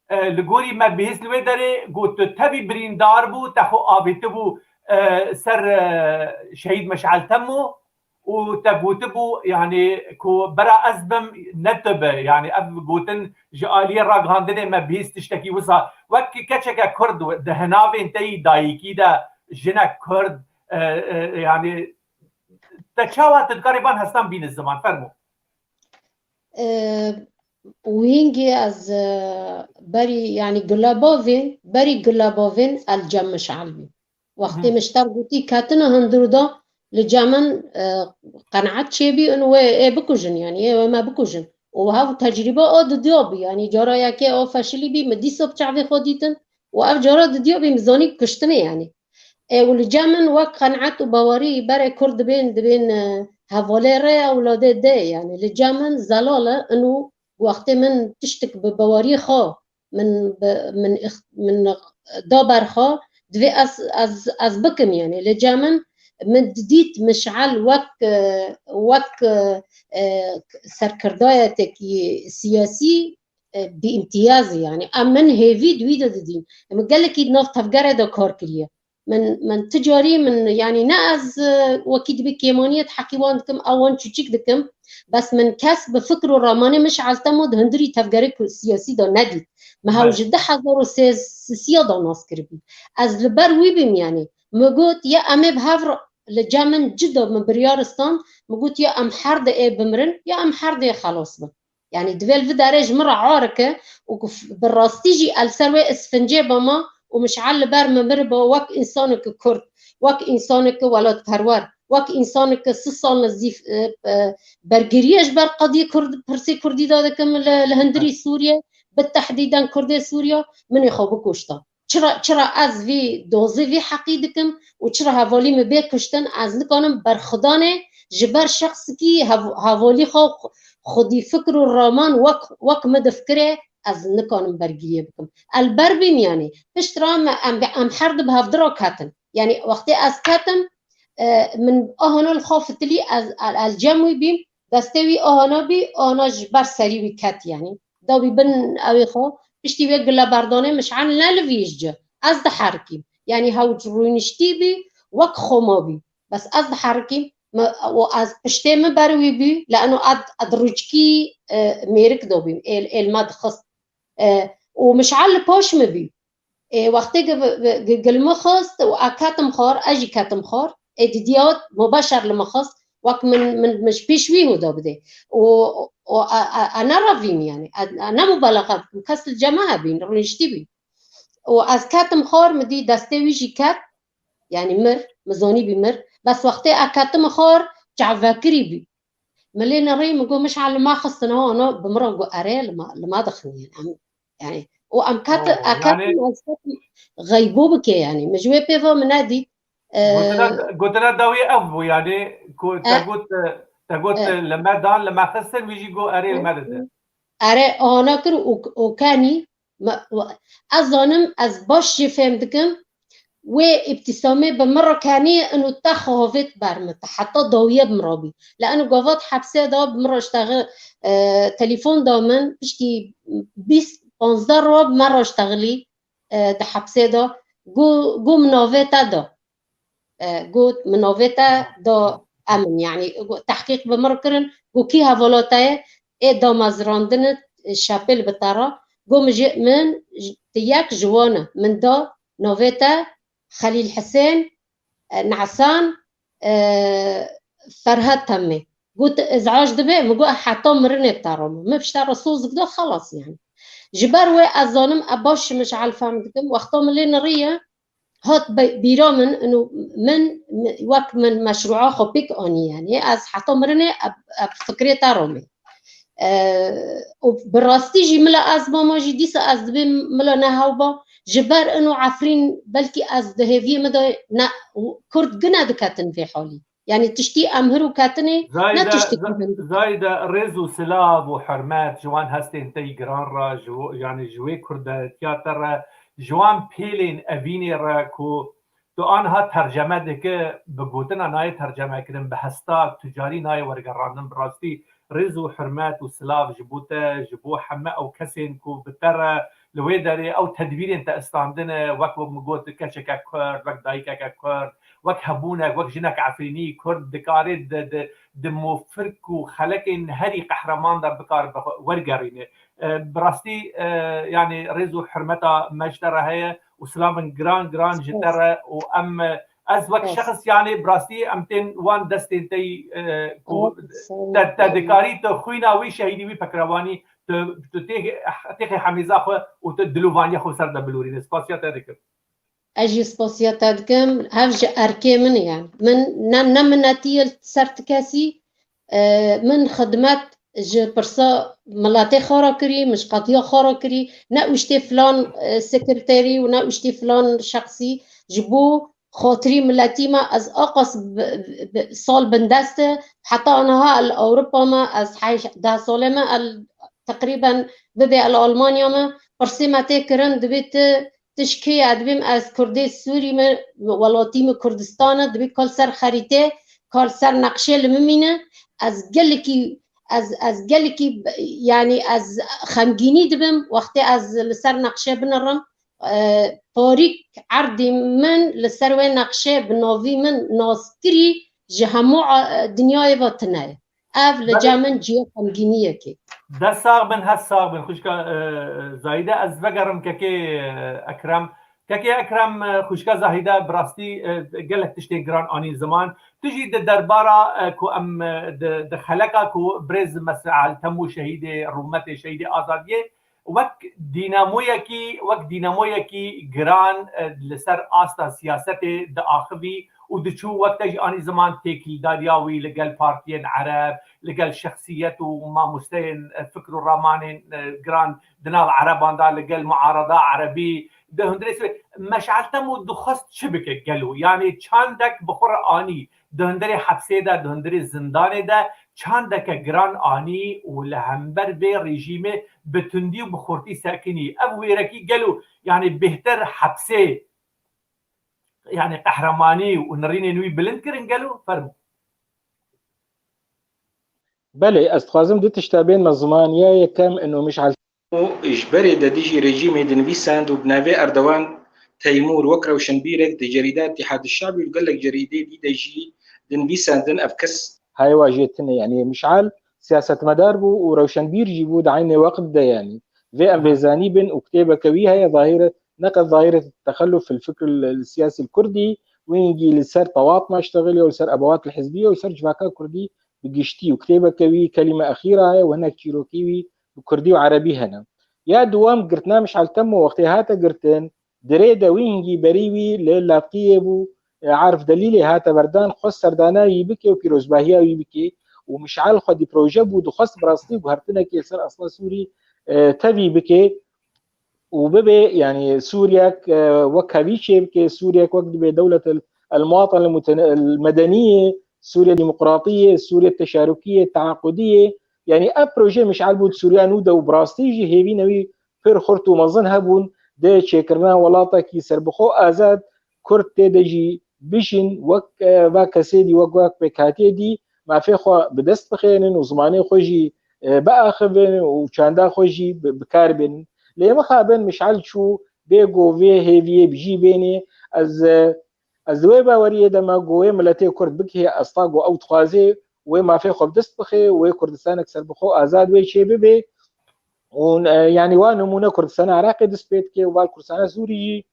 e, li gorî me bihîst li wê derê got, tu tevî birîndar bû, te xwe avêtibû, e, ser, e, şehîd Meşal Temo û te gotibû, yanî ku bera ez bim ne tu bi. Yanî ev gotin ji aliyê ragihandinê me bihîst tiştekî wisa. Wek keçeke Kurd di hinavên te yî dayikî de jinek Kurd, e, e, yanî te çawa tu dikarî van hestan bîne ziman? Fermo. E, wîngî ez, e, berî, yanî gulabavên, berî gulabavên el cem mişal bî. Wextê Hı. min ji te re gotî ketine hundir da li cem min, e, qenaet çêbî û wê ê bikujin, yanî ê wê me bikujin. Û hev tecrîbe a didiya bî, yanî cara yekê a feşilî bî, min dîsa bi çavê xwe dîtin û ev cara didiya bî, min zanî kuştinê, yanî. E, û li cem min wek qenaet û bawerî berê Kurd dibên, dibên, e, hevalê rê ewladê dê, yanî li cem min zelal e, ino wextê min tiştik bi baweriyê xwe, min bi, min ix-, min da ber xwe, divê ez, ez, ez bikim, yanî li cem min, min didît Mişal wek, e, wek, e, e, serkirdayetekî siyasî, e, bi îmtiyazî, yanî em min hêvî di wî de didîn. Min gelekî di nav tevgerê de kar kiriye. Min, min ti carî min, yanî ne ez, e, wekî dibê kêmaniyê di heqî wan dikim, ew wan çûçik dikim. Bes min kes bi fikr û ramanê Mişal Temo di hundirî tevgerê ku-, siyasî de nedît. Me hew Belê. ji du hezar û sêsiya de nas kiribî. Ez li ber wî bîm, yanî. Min got, ya em ê bi hev re, li cem min cida min biryar stand, min got, ya em her de ê bimirin, ya em her de ê xelas bin. Yanî divê li vê derê ji min re arike û ku f-, bi rastî jî el ser wê isfincê bama û Mişal li ber min miriba wek însaneke Kurd, wek însaneke welatperwer, wek însaneke sî sal nizîf, e, e, bergiriyê ji ber qediyê Kurd, pirsê Kurdî de dikim li, li hundirî Sûriyê, bi tehdîden Kurdê Sûriya, min ê xwe bikuşta. Çira, çira ez vî dozê vî heqî dikim û çira hevalî min bê kuştin, ez nikanim berxwedanê ji ber şexsikî hev-, hevalî xwe xwedî fikr û raman wek, wek min difikirê ez nikanim bergiriyê bikim. El ber bîm, yanî pişt re me, em, em her du bi hevdira ketin. Yanî wextê ez ketim, e, min ahana li xwe fitilî, ez el, el cem wî bîm, destê wî ahana bî, ahana ji ber serî wî ket, yanî. Da wî bin ewê xwe, piştî wê gileberdanê Mişal ne li vî ji ci. Ez diherikîm. Yanî hew rûniştî bî, wek xoma bî. Bes ez diherikîm, me, û ez piştê min ber wî bî, leno ez, ez rûçkî, e, mêrik da bîm, êl, êl me dixist. E, û Mişal li paş min bî. Ê, wextê gi-, gi-, gi-, gil min xist û a ketim xwar, ez jî ketim xwar. Ê, didiya mubeşer li min xist, wek min, min, min ji pêş wî hûda bidê. Û, û a, a, a ne revîm, yanî, a, a ne mubalaxa dikim, kes li cem min hebîn, rûniştî bî. Û ez ketim xwar, min dî destê wî jî ket, yanî mir, min zanî bî mir. Bes wextê a ketim xwar, çavvekirî bî. Min lê nerî, min got, Mişal li ma xistin, ha, ana bi min re got, erê, li ma, li ma dixin, yanî, em, yanî, û em ket, Oo, e, ket, yanî ez ketim xeybo bike, yanî, min ji wê pê ve min nedît. E, Gotina, gotina dawî ev bû, yanî, ku te e, got, e, te got, e, e, li me dan, li me xistin, wî jî got, erê, li me didin. Erê, ana kir û, û kenî, Me, we, ez zanim, ez baş jê fêm dikim, wê îbtîsamê bi min re kenî, ino te xwe hovêt ber min, te heta dawiye bi min re bî. Li eno gava di hepsê de bi min re ji texi-, e, telefon da min, piştî bîst panzdeh roj bi min re ji texilî, e, di hepsê de, got, got min navê te da. E, got, min navê te da emin, yanî, got, tehqîq bi min re kirin, got, kî hevala te ye, ê damezrandin, e, şepêl bi te re, got, min ji, min ji, tu yek ji wan e, min da navê te Xelîl Hisên, e, Nesan, e, Ferhat Temê. Got, izac dibe, min got, heta mirinê bi te re min. Min pişta re sozik da, xelas, yanî. Ji ber wê ez zanim, e, baş Mişal fem dikim, wexta min lê niriye, hat be-, bîra min, ino min, mi-, wek min meşrûa xwe pêk anî, yanî ez heta mirinê eb, eb fikrê te romê. E, û bi rastî jî mila ez mama jî dîsa ez dibêm mila ne hewba, ji ber ino Efrîn belkî ez di hêviyê min de ne, Kurd gine diketin vê halî. Yani tiştî em hir û ketinê ne Zayde, tiştî Za- Zayde, rêz û silav û hurmet ji wan hestên te yî giran re, ji wo- yani ji wê kurdetiya te re, ji wan pêlên evînê re ku tu anha terceme dike, bi gotina nayê terceme kirin, bi hesta tucarî nayê wergerandin, bi rastî rêz û hurmet û silav ji bo te, ji bo heme ew kesên ku bi te re li wê derê ew tedbîrên te istandine, wek min got, keçeke kurd, wek dayikeke kurd, wek hebûnek, wek jinek efrînî, kurd dikarê di, di, di mofirk û xelekên herî qehreman de bikar bi xwe wergerîne. E, bi rastî, e, yani rêz û hurmeta me ji te re heye û silavên giran giran ji te re û em, e, ez wek şexs yani bi rastî em tên wan destên te yî, e, ku te, te dikarî tu xwîna wî şehîdî wî pekrewanî tu, tu têxê, têxê hemêza xwe û tu dilovaniya xwe ser de bilûrîne. Spasiya te dikim. Ez jî spasiya te dikim, hev ji erkê min e. Min ne, ne minetî ye li ser ti kesî. E, min xidmet ji pirsa miletê xwe re kirî, min ji qetiya xwe re kirî. Ne û ji tê filan, e, sekreterî û ne û ji tê filan şexsî. Ji bo xatirî miletî me ez aqas bi, bi, sal bindest e. Heta niha el Ewropa me, ez heyş, deh salê me el teqrîben bibê el Almanya me. Pirsê me tê kirin, dibê ti Tişkê ye, dibêm ez Kurdê Sûrî me, welatî me Kurdistan e, dibê kal ser xerîtê, kal ser nexşê li min mîne. Ez gelekî, ez, ez gelekî, yani ez xemgînî dibim, wextê ez li ser nexşê binirim. E, tarîk erdî min li ser wê nexşê bi navî min naskirî ji hemû, e, dinyayê ve tune ye. Ev li cem min cihê xemgîniyekê. Dest sax bin, hest sax bin, xwişka, e, Zahîde. Ez vegerim kekê, e, Ekrem. Kekê Ekrem, e, xwişka Zahîde bi rastî, e, gelek tiştên giran anî ziman. Tu jî di derbara, e, ku em, e, di, di xeleka ku birêz Mesal Temo şehîdê rûmetê, şehîdê azadiyê, wek dînamoyekî, wek dînamoyekî giran, e, li ser asta siyasetê diaxivî û diçû wek te jî anî ziman têkildariya wî li gel partiyên ereb, li gel şexsiyet û mamosteyên, e, fikr û ramanên, e, giran di nav ereban de, li gel muarada erebî, di hundirê sibê. Meşal Temo dixwest çi bike gelo? Yanî çandek bi xwe re anî, di hundirê hepsê de, di hundirê zindanê de çandeke giran anî û li hember vê rejîmê bi tundî û bi xurtî sekinî. Ev wêrekî gelo, yanî bêhtir hepsê, yanî qehremanî û nirînên wî bilind kirin gelo? Fermo. Belê, ez dixwazim du tişta bên me ziman. Ya yekem, ino Mişal û ji berê de dijî rejîmê dinivîsand û bi navê Erdogan Teymûr wek rewşenbîrek di cerîda Îtîhad Şabî û gelek cerîdê dî de jî dinivîsandin. Ev kes heye wa jê tune, yanî Mişal siyasetmedar bû û rewşenbîr jî bû di eynê weqt de, yanî vê em vê zanîbin û kitêbeke wî heye, zahîre, neqet zahîre texelluf fil fikr el siyasî el kurdî, wî hingî li ser tewat meştexil û li ser ebewat el hizbî û li ser civaka kurdî bi giştî û kitêbeke wî Kelîme Exîra ye û hinek çîrokî wî bi kurdî û erebî hene. Ya duwam, girtina Mişal Temo wextê hate girtin, di rê de wî hingî berî wî li Latqiyê bû, e, Arif Delîlê hate berdan, xwest serdana wî bike û pîrozbahiya wî bike û Mişal xwedî proje bû, dixwest bi rastî guhertinekê li ser asla Sûrî, e, tevî bike. û bibe, yanî Sûriyek, e, wek hevî çêbike, Sûriyek wek dibe dewlet el, el muwatin el mutene-, el medenî ye, Sûriye demokratî ye, Sûriye teşarukî ye, teaqudî ye. Yanî ev proje Mişal bû di Sûriya nû de û bi rastî jî hêvîna wî pir xurt û mezin hebûn di çêkirina welatekî serbixwe û azad, Kurd tê de jî bijîn, wek, e, va kesê dî, wek, wek pêkhatiyê dî, mafê xwe bi dest bixênin û zimanê xwe jî, e, biaxivin û çanda xwe jî bi, bi kar bênin. Lê mixabin Mişal çû bê ku vê hêviyê bi cî bênê. Ez, e, ez di wê baweriyê de me ku wê miletê Kurd bigihê asta ku ew dixwazê wê mafê xwe bi dest bixê, wê Kurdistanek serbixwe û azad wê çê bibe. Û, e, yanî wa nimûne Kurdistana Iraqê dest pê dike û va Kurdistana Sûrî jî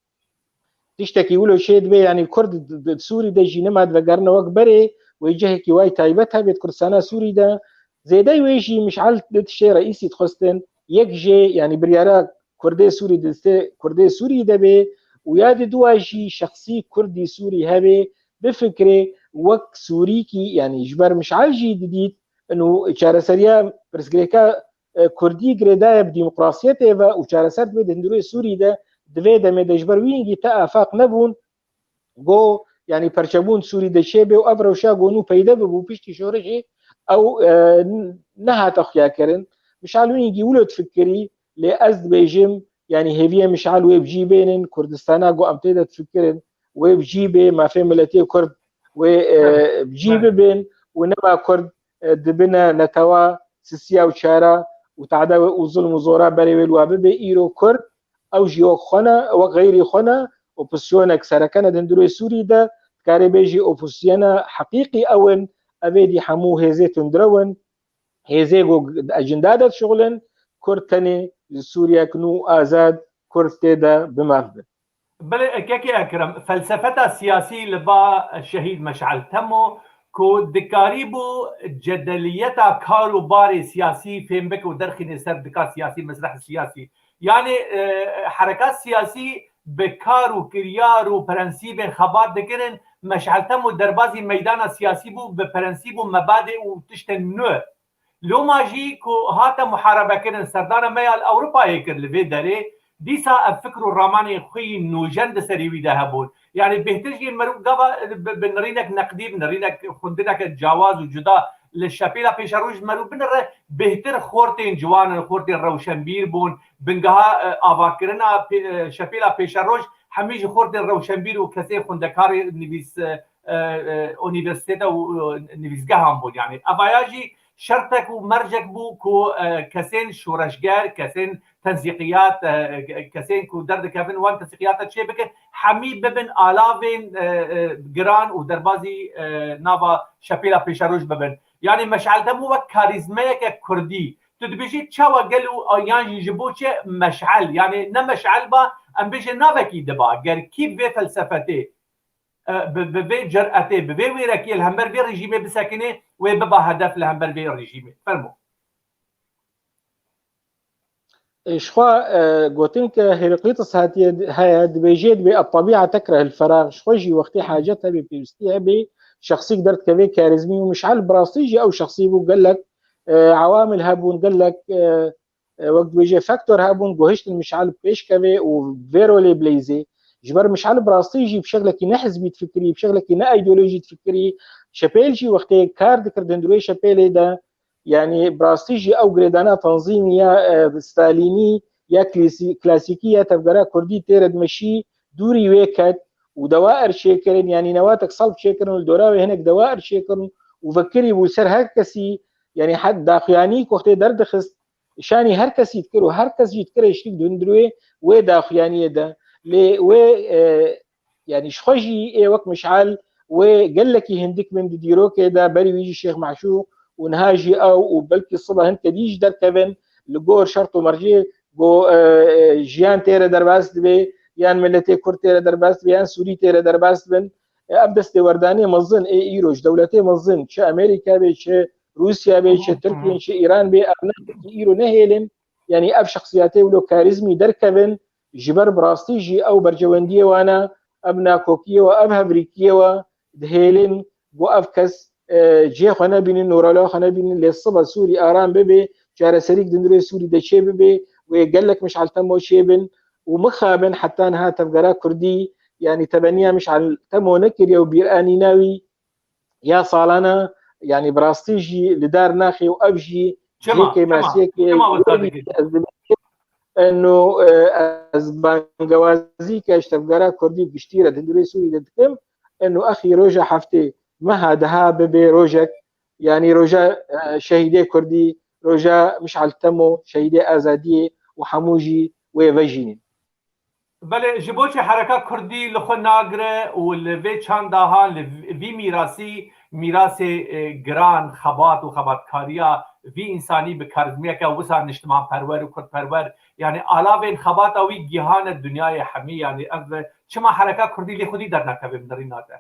tiştekî wilo çê dibe, yanî Kurd di, di, di Sûrî de jî nema divegerine wek berê, wê cihekî way taybet hebe di Kurdistana Sûrî de. Zêdey wê jî Mişal di tiştê reîsî dixwestin, yek jê, yanî biryara Kurdê Sûrî di destê Kurdê Sûrî de bê û ya di dua jî şexsî Kurdî Sûrî hebe, bifikirê wek Sûrîkî, yanî ji ber Mişal jî didît, ino çareseriya pirsgirêka e, Kurdî girêdaye bi demokrasiyetê ve û çareser dibe di hundirê Sûrî de, di vê demê de ji ber wî hingî te afaq nebûn, go yanî perçebûn Sûrî de çêbe û ev rewşa ku nû peyde bibû piştî şoreşê ew, e, n-, nehate xuyakirin. Mişal wî hingî wilo difikirî, lê ez dibêjim, yanî hêviyê mişal wê bi cî bênin, Kurdistana ku em tê de difikirin, wê bi cî bê, mafê miletê Kurd wê, e, bi cî bibin û nema Kurd, e, dibine netewa sisiya û çara û tada wê û zulm û zora berê wê li wa bibe. Îro Kurd, ew jî wek xwe ne, wek xeyrî xwe ne, opozîsyonek sereke ne di hundirê Sûrî de, dikarê bêjî opozîsyona heqîqî ew in, ev êdî hemû hêzê tundrew in, hêzê ku di ecinda de dişuxulin, Kurd tenê ji Sûriyek nû azad, Kurd tê de bi maf bin. Belê, kekê Ekrem, felsefeta siyasî li ba Şehîd Meşal Temo ku dikarîbû cedeliyeta kar û barê siyasî fêm bike û derxîne ser dika siyasî, mesreh siyasî. Yanî, e, herekat siyasî bi kar û kiryar û prensîbên xebat dikirin, Meşal Temo derbazî meydana siyasî bû bi prensîb û mebadê û tiştên nû. Loma jî ku hate muharebekirin, serdana me ya li Ewropayê kir li vê derê, dîsa ev fikr û ramanên xwe yî nûjen di serî wî de hebûn. Yanî bêhtir jî meriv gava bi, bi nirînek neqdî, bi nirînek xwendineke cawaz û cuda li şepêla pêşeroj meriv binire, bêhtir xortên ciwan in, xortên rewşenbîr bûn. Bingeha, e, avakirina pê-, e, şepêla pêşeroj hemî ji xortên rewşenbîr û kesên xwendekarê nivîs, e, e, e, unîversîtete û, e, nivîsgehan bûn. Yanî evaya jî şertek û mercek bû ku, e, kesên şoreşger, kesên tenzîqiyat, e, kesên ku derdikevin wan tenzîqiyata çêbikin, hemî bibin alavên, e, e, giran û derbazî, e, nava şepêla pêşeroj bibin. Yanî Meşal Temo wek karîzmeyeke kurdî, tu dibêjî çawa gel û yan jî ji bo çi Meşal? Yanî ne Meşal ba, em bêjin navekî diba. Ger kî bi vê felsefetê e, bi, bi vê ciretê, bi vê wêrekiyê li hember vê rejîmê bisekinê, wê biba hedef li hember vê rejîmê. Fermo. E, ji xwe, e, gotin ke Heroklitos hatiye heye, dibêje, dibê, "At-tabi'a tekreh el-ferag." Ji xwe jî wextê hacet hebe, pêwistî hebe, şexsîk derdikeve karîzmî û Mişal bi rastî jî ew şexsî bû gelek, e, ewamil hebûn, gelek, e, e, wek dibêje, faktor hebûn, guhiştin Mişal pêş keve û vê rolê bileyzê. Ji ber Mişal bi rastî jî bi şeklekî ne hizbî difikirî, bi şeklekî ne îdeolojî difikirî. Şepêl jî wextê kar dikir di hundirê şepêlê de, yanî bi rastî jî ew girêdana tanzîmî ya, e, Stalînî ya klîsî-, klasîkî ya tevgera kurdî tê re dimeşî, dûrî wê ket û dewa erçê kirin, yanî newatek self çêkirin û li dora wê hinek dewa erçê kirin û vekirî bû ser her kesî, yanî het daxuyanî ku wextê derdixist, şanî her kesî dikir û her kes jî dikir eştîk di hundirê wê daxuyaniyê de. Lê wê, e, yanî ji xwe jî ê wek Mişal wê gelekî hindik bin di dîrokê de, berî wî jî Şêx Meşûq û niha jî ew û belkî sibe hin kedî jî derkevin li gor şert û mercê ku, e, e, jiyan tê re derbas dibe, yan miletê Kurd tê re derbas dibe, yan Sûrî tê re derbas dibin. E, ev destêwerdanê mezin ê îro ji dewletê mezin, çi Amerîka be, çi Rûsya bê, çi Tirkiye, çi Îran bê, ev ne îro nehêlin. Yanî ev şexsiyetê wilo karîzmî derkevin, ji ber bi rastî jî ew berjewendiyê wan e, ev nakokiyê we, ev hevrîkiyê we dihêlin, ku ev kes, e, cihê xwe nebînin, nûrala xwe nebînin, lê sibe Sûrî aram bibe, çareserîk di nirê Sûrî de çê bibe, wê gelek Mişal Temo çêbin û mixabin heta niha tevgera Kurdî, yanî tebeniya Mişal Temo nekiriye û bîranîna wî ya salana, yanî bi rastî jî li dar naxê û ev jî Çima? cihê Çima? kêmasiyekê Çima wisa dikir? ez dibêjim, eno, e, ez bangewazî ke ji tevgera Kurdî giştî re di hundirê Sûrî de dikim, eno exî roja heftê meha deha bibe rojek, yanî roja, e, şehîdê Kurdî, roja Mişal Temo, şehîdê azadiyê û hemû jî wê vejînin. Belê, ji bo çi hereka kurdî li xwe nagire û li vê çanda han, li vî mîrasî, mîrasê, e, giran, xebat û xebatkariya vî însanî bi karizmiyeke wisa niştimanperwer û kurdperwer, yanî alavên xebata wî gihane dinyayê hemî, yanî ev çima hereka kurdî lê xwedî dernakeve bi nirîna te?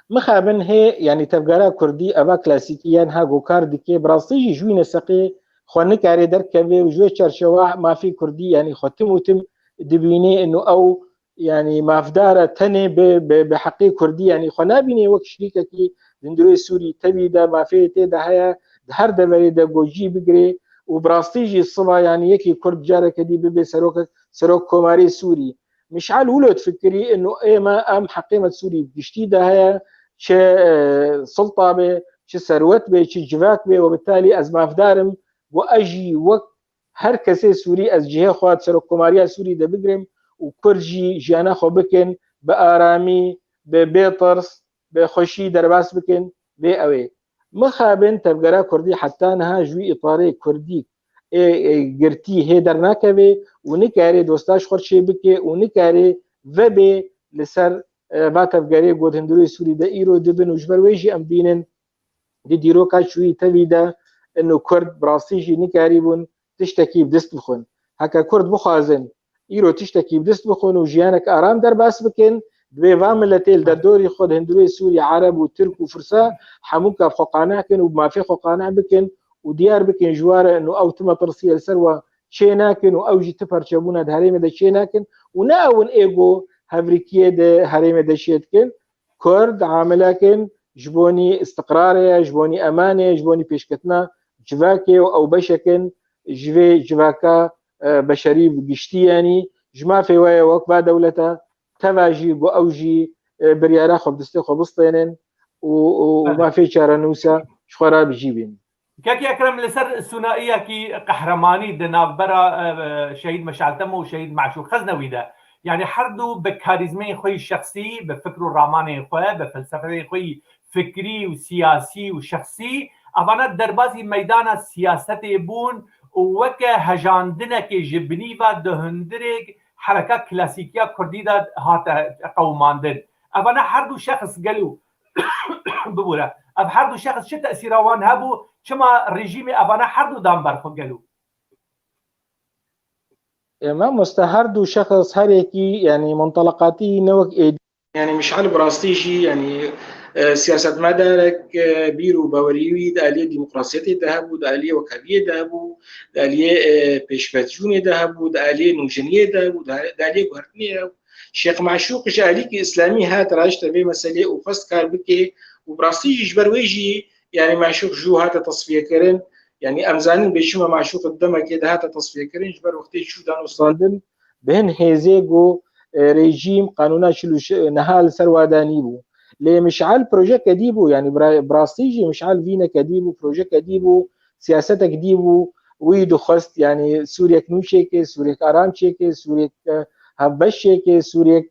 Mixabin hê, yanî tevgera kurdî, eva klasîkî ya niha ku kar dike, bi rastî jî ji wî neseqê xwe nikare derkeve û ji wê çarçewa mafê kurdî, yanî xwe tim û tim dibîne, ino ew, yanî mafdar e tenê bi, bi, bi heqê kurdî, yanî xwe nabîne wek şirîkekî di hundirê Sûrî tevî de, mafê tê de heye, di her deverê de gocî bigire û bi rastî jî siba, yanî yekî kurd careke dî bibe serok, serok komarê Sûrî. Mişal wilo difikirî inu ême em heqê me di Sûrî giştî de heye, çi, e, silta be, çi serwet be, çi civak be, we bitalî ez mafdar im, got ez jî wek her kesê Sûrî ez cihê xwe di serokkomariya Sûrî de bigrim û Kurd jî jiyana xwe bikin bi aramî, bi bêtirs, bi xweşî derbas bikin, vê ew ê. Mixabin tevgera Kurdî heta niha ji wî îtarê Kurdî ê, ê, girtî hê dernakeve û nikare dosta ji xwe çê bike û nikare vebe li ser, e, va tevgerê got hundirê Sûrî de îro dibin û ji ber wê jî em dînin di dîroka çûyî tevî de ino Kurd bi rastî jî nikarîbûn tiştekî bi dest bixwin. Heke Kurd bixwazin îro tiştekî bi dest bixwin û jiyanek aram derbas bikin, divê va miletê li derdorî xwe di hundirê Sûrî, Ereb û Tirk û Fursa hemûka bi xwe qane kin û bi mafê xwe qane bikin û diyar bikin ji wa re ino ew ti metirsiye li ser we çê nakin û ew jî ti perçebûna di herêmê de çê nakin û ne ew in ê ku hevrikiyê di herêmê de çê dikin. Kurd amilek in ji bonî istiqrarê ye, ji bonî emanê ye, ji bonî pêşketina civakê û ew beşek in ji vê civaka, e, beşerî bi giştî, yanî ji mafê we ye wek va dewleta teva jî ku ew jî, e, biryara xwe bi destê xwe bistênin û, û, û Belê. mafê çarenûsa ji xwe re bi cî bînin. Kekî Ekrem, li ser sûnaiyekî qehremanî di navbera, e, e, Şehîd Meşal Temo û Şehîd Maşûq Xeznewî de, yanî her du bi karîzmeyên xwe yî şexsî, bi fikr û ramanên xwe, bi felsefeyên xwe yî fikrî û siyasî û şexsî, evana derbazî meydana siyasetê bûn û weke hejandinekê ji binî ve di hundirê hereka klasîkiya kurdî de hate qewimandin. Evana her du şexs gelo bibûre. Ev her du şexs çi tesîra wan hebû? Çima rejîmê evana her du dan ber xwe gelo? E, mamoste, her du şexs her yekî, yanî, muntalaqatî ne wek êdî. Yanî, Mişal bi rastî jî, yanî, e, siyasetmedarek, e, bîr û bawerî wî di aliyê demokrasiyetê de hebû, di aliyê wekeviyê de hebû, di aliyê, e, pêşveçûnê de hebû, di aliyê nûjeniyê de hebû, di, di aliyê guhertinê de hebû. Şêx Maşûq ji alîkî îslamî hat raşte vê meselê û xwest kar bike û bi rastî jî ji ber wê jî, yanî Maşûq jû hate tesfiyekirin. Yanî em zanin bê çima Maşûq di demekê de hate tesfiyekirin, ji ber wextê çû danûstandin bi hin hêzê ku, e, rejîm qanûna çil û şeş niha li ser wa danî bû. Lê Mişal projeke dî bû, yanî bira-, bi rastî jî Mişal vîneke dî bû, projeke dî bû, siyasetek dî bû. Wî dixwest, yanî Sûriyek nû çêke, Sûriyek aram çêke, Sûriyek, e, hevbeş çêke, Sûriyek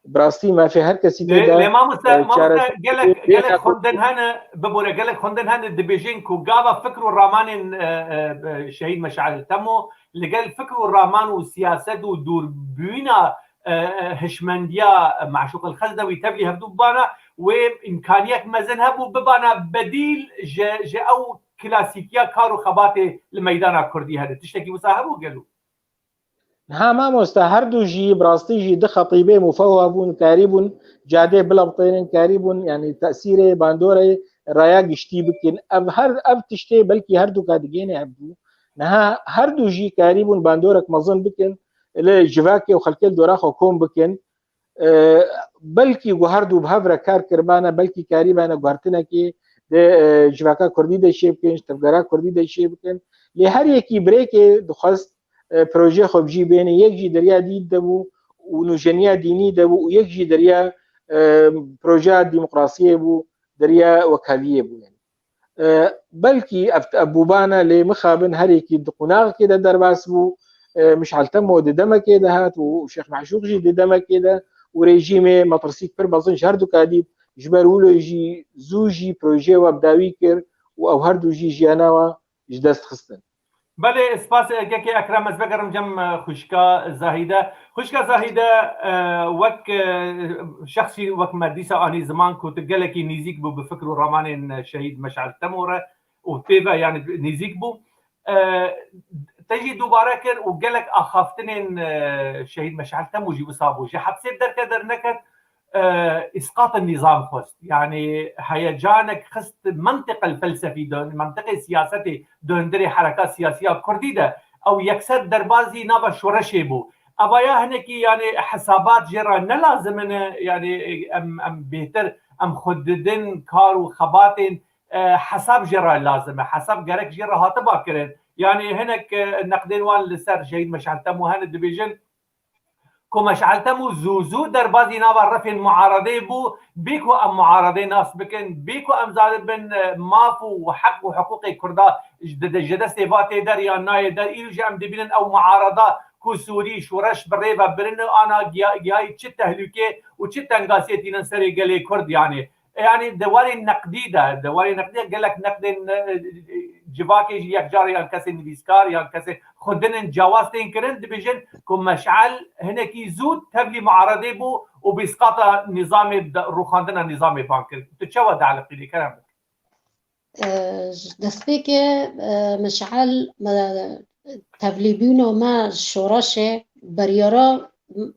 bi rastî mafê her kesî Lê, tê de, lê mamoste, e, mamoste, çarek-, gelek, lê gelek xwendin hene, bibore, gelek xwendin hene dibêjin ku gava fikr û ramanên, e, e, e, Şehîd Meşal Temo li gel fikr û raman û siyaset û dûrbûyîna, e, e, hişmendiya Maşûq el Xeznewî tevlî hevdû bibana, wê îmkaniyek mezin hebû bibana bedîl ji, ji ew klasîkiya kar û xebatê li meydana kurdî hene. Tiştekî wisa hebû gelo? Niha mamoste, her du jî bi rastî jî du xetîbê mufewha bûn, karîbûn cadê bilebtênin, karîbûn, yanî tesîrê bandorê raya giştî bikin. Ev her, ev tiştê belkî her du ka digêne hevdû. Niha her du jî karîbûn bandorek mezin bikin, li civakê û xelkê li dora xwe kom bikin. E, belkî ku her du bi hev re kar kiribane, belkî karîbane guhertinekê di, e, civaka kurdî de çê bikin, ji tevgera kurdî de çê bikin. Lê her yekî birêkê dixwest, e, projeyê xwe bi cî bêne. Yek jî deriya dîn de bû û nûjeniya dînî de bû û yek jî deriya, e, projeya demokrasiyê bû, deriya wekeviyê bû. Yanî. E, belkî ev, ev bûbane, lê mixabin her yekî di qonaxekê de derbas bû. E, Mişal Temo di demekê de hat û Şêx Maşûq jî di demekê de û rejîmê metirsîk pir mezin ji her du ka dît, ji ber wilo jî zû jî projeyê we bi dawî kir û ew her du jî jiyana we ji dest xistin. Belê, spas, e, kekê Ekrem, ez vegerim cem, e, xwişka Zahîde. Xwişka Zahîde, e, wek, e, şexsî wek me dîsa anî ziman ku tu gelekî nîzîk bû bi fikr û ramanên, e, Şehîd Meşal Temo re û pê ve, yanî, nîzîk bû. E, te jî dubare kir û gelek axaftinên, e, Şehîd Meşal Temo jî wisa bû. Ji hepsê derket derneket, e, îsqata nîzam xwest. Yanî heyecanek xist mentiqel felsefî de, mentiqê siyasetê di hundirê hereka siyasiya kurdî de ew yekser derbazî nava şoreşê bû. Evaya hinekî, yanî, hesabat jê re ne lazim in, yanî, em, em bêhtir, em xwe didin kar û xebatên, e, hesab jê re lazim e. Hesab gerek jê re hatiba kirin. Yanî hinek, e, neqdên wan li ser Şehîd Meşal Temo hene dibêjin, ku Meşal Temo zû zû derbazî nava refên muaredê bû, bê ku em muaredê nas bikin, bê ku em zaribin, e, maf û heq û hiqûqê Kurda ji de-, ji destê va tê der yan nayê der, îro jî em dibînin ew muareda ku Sûrî şoreş bi rê ve birin û ana giya-, giyayî çi tehlûkê û çi tengasiyê tînin serê gelê Kurd, yanî. Yanî di warê neqdî de, di warê neqdî de gelek neqdên, e, civakê jî yek carê yan kesên nivîskar yan kesên xwedinin cawaz tên kirin, dibêjin ku Meşal hinekî zû tevlî muaredê bû û bi îsqata nîzamê de, rûxandina nîzamê ban kir. Tu çawa dialiqînî, kerem bike? E, ji destpêkê, e, Meşal, me, tevlîbûna me şoreşê beryara, m-,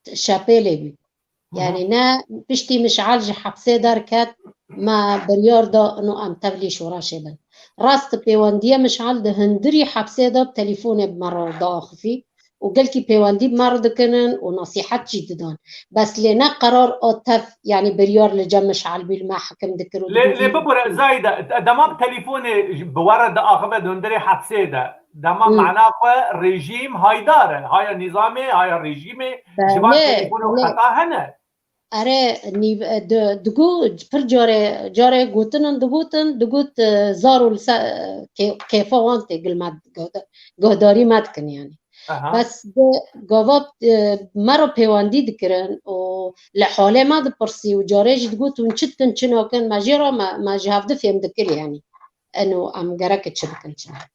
Şepêlê bû. Hı hı. Yanî ne piştî Mişal ji hepsê derket, me biryar da ino em tevlî şoreşê bin. Rast, pêwendiya Mişal di hundirî hepsê de telefonê bi me re diaxifî û gelkî pêwendî bi me re dikinin û nesîhet jî didan. Bes lê ne qerar a tev, yanî biryar li cem Mişal bû, li me hekim dikir û Lê, dibêjin lê bibûre, Zahîde, dema bi telefonê ji, bi we re diaxive di hundirê hepsê de, dema Hı. mana xwe rejîm haydar e, haya nîzamê, haya rejîmê, ji van Belê, telefonê û belê. xeta hene. Erê, nîv-, e, di-, digo, pir carê, carê gotinin digotin, digot, e, zar û li se-, e, kê-, kêfa wan tê, gil me, guhda-, guhdarî me dikin, yanî. Aha. Bes di gava, e, me re pêwendî dikirin û li halê me dipirsî û carê jî digot, hûn çi dikin, çi nakin, me jê re me, me ji hevdi fêm dikir, yanî. Eno em gerek çi bikin, çi nakin.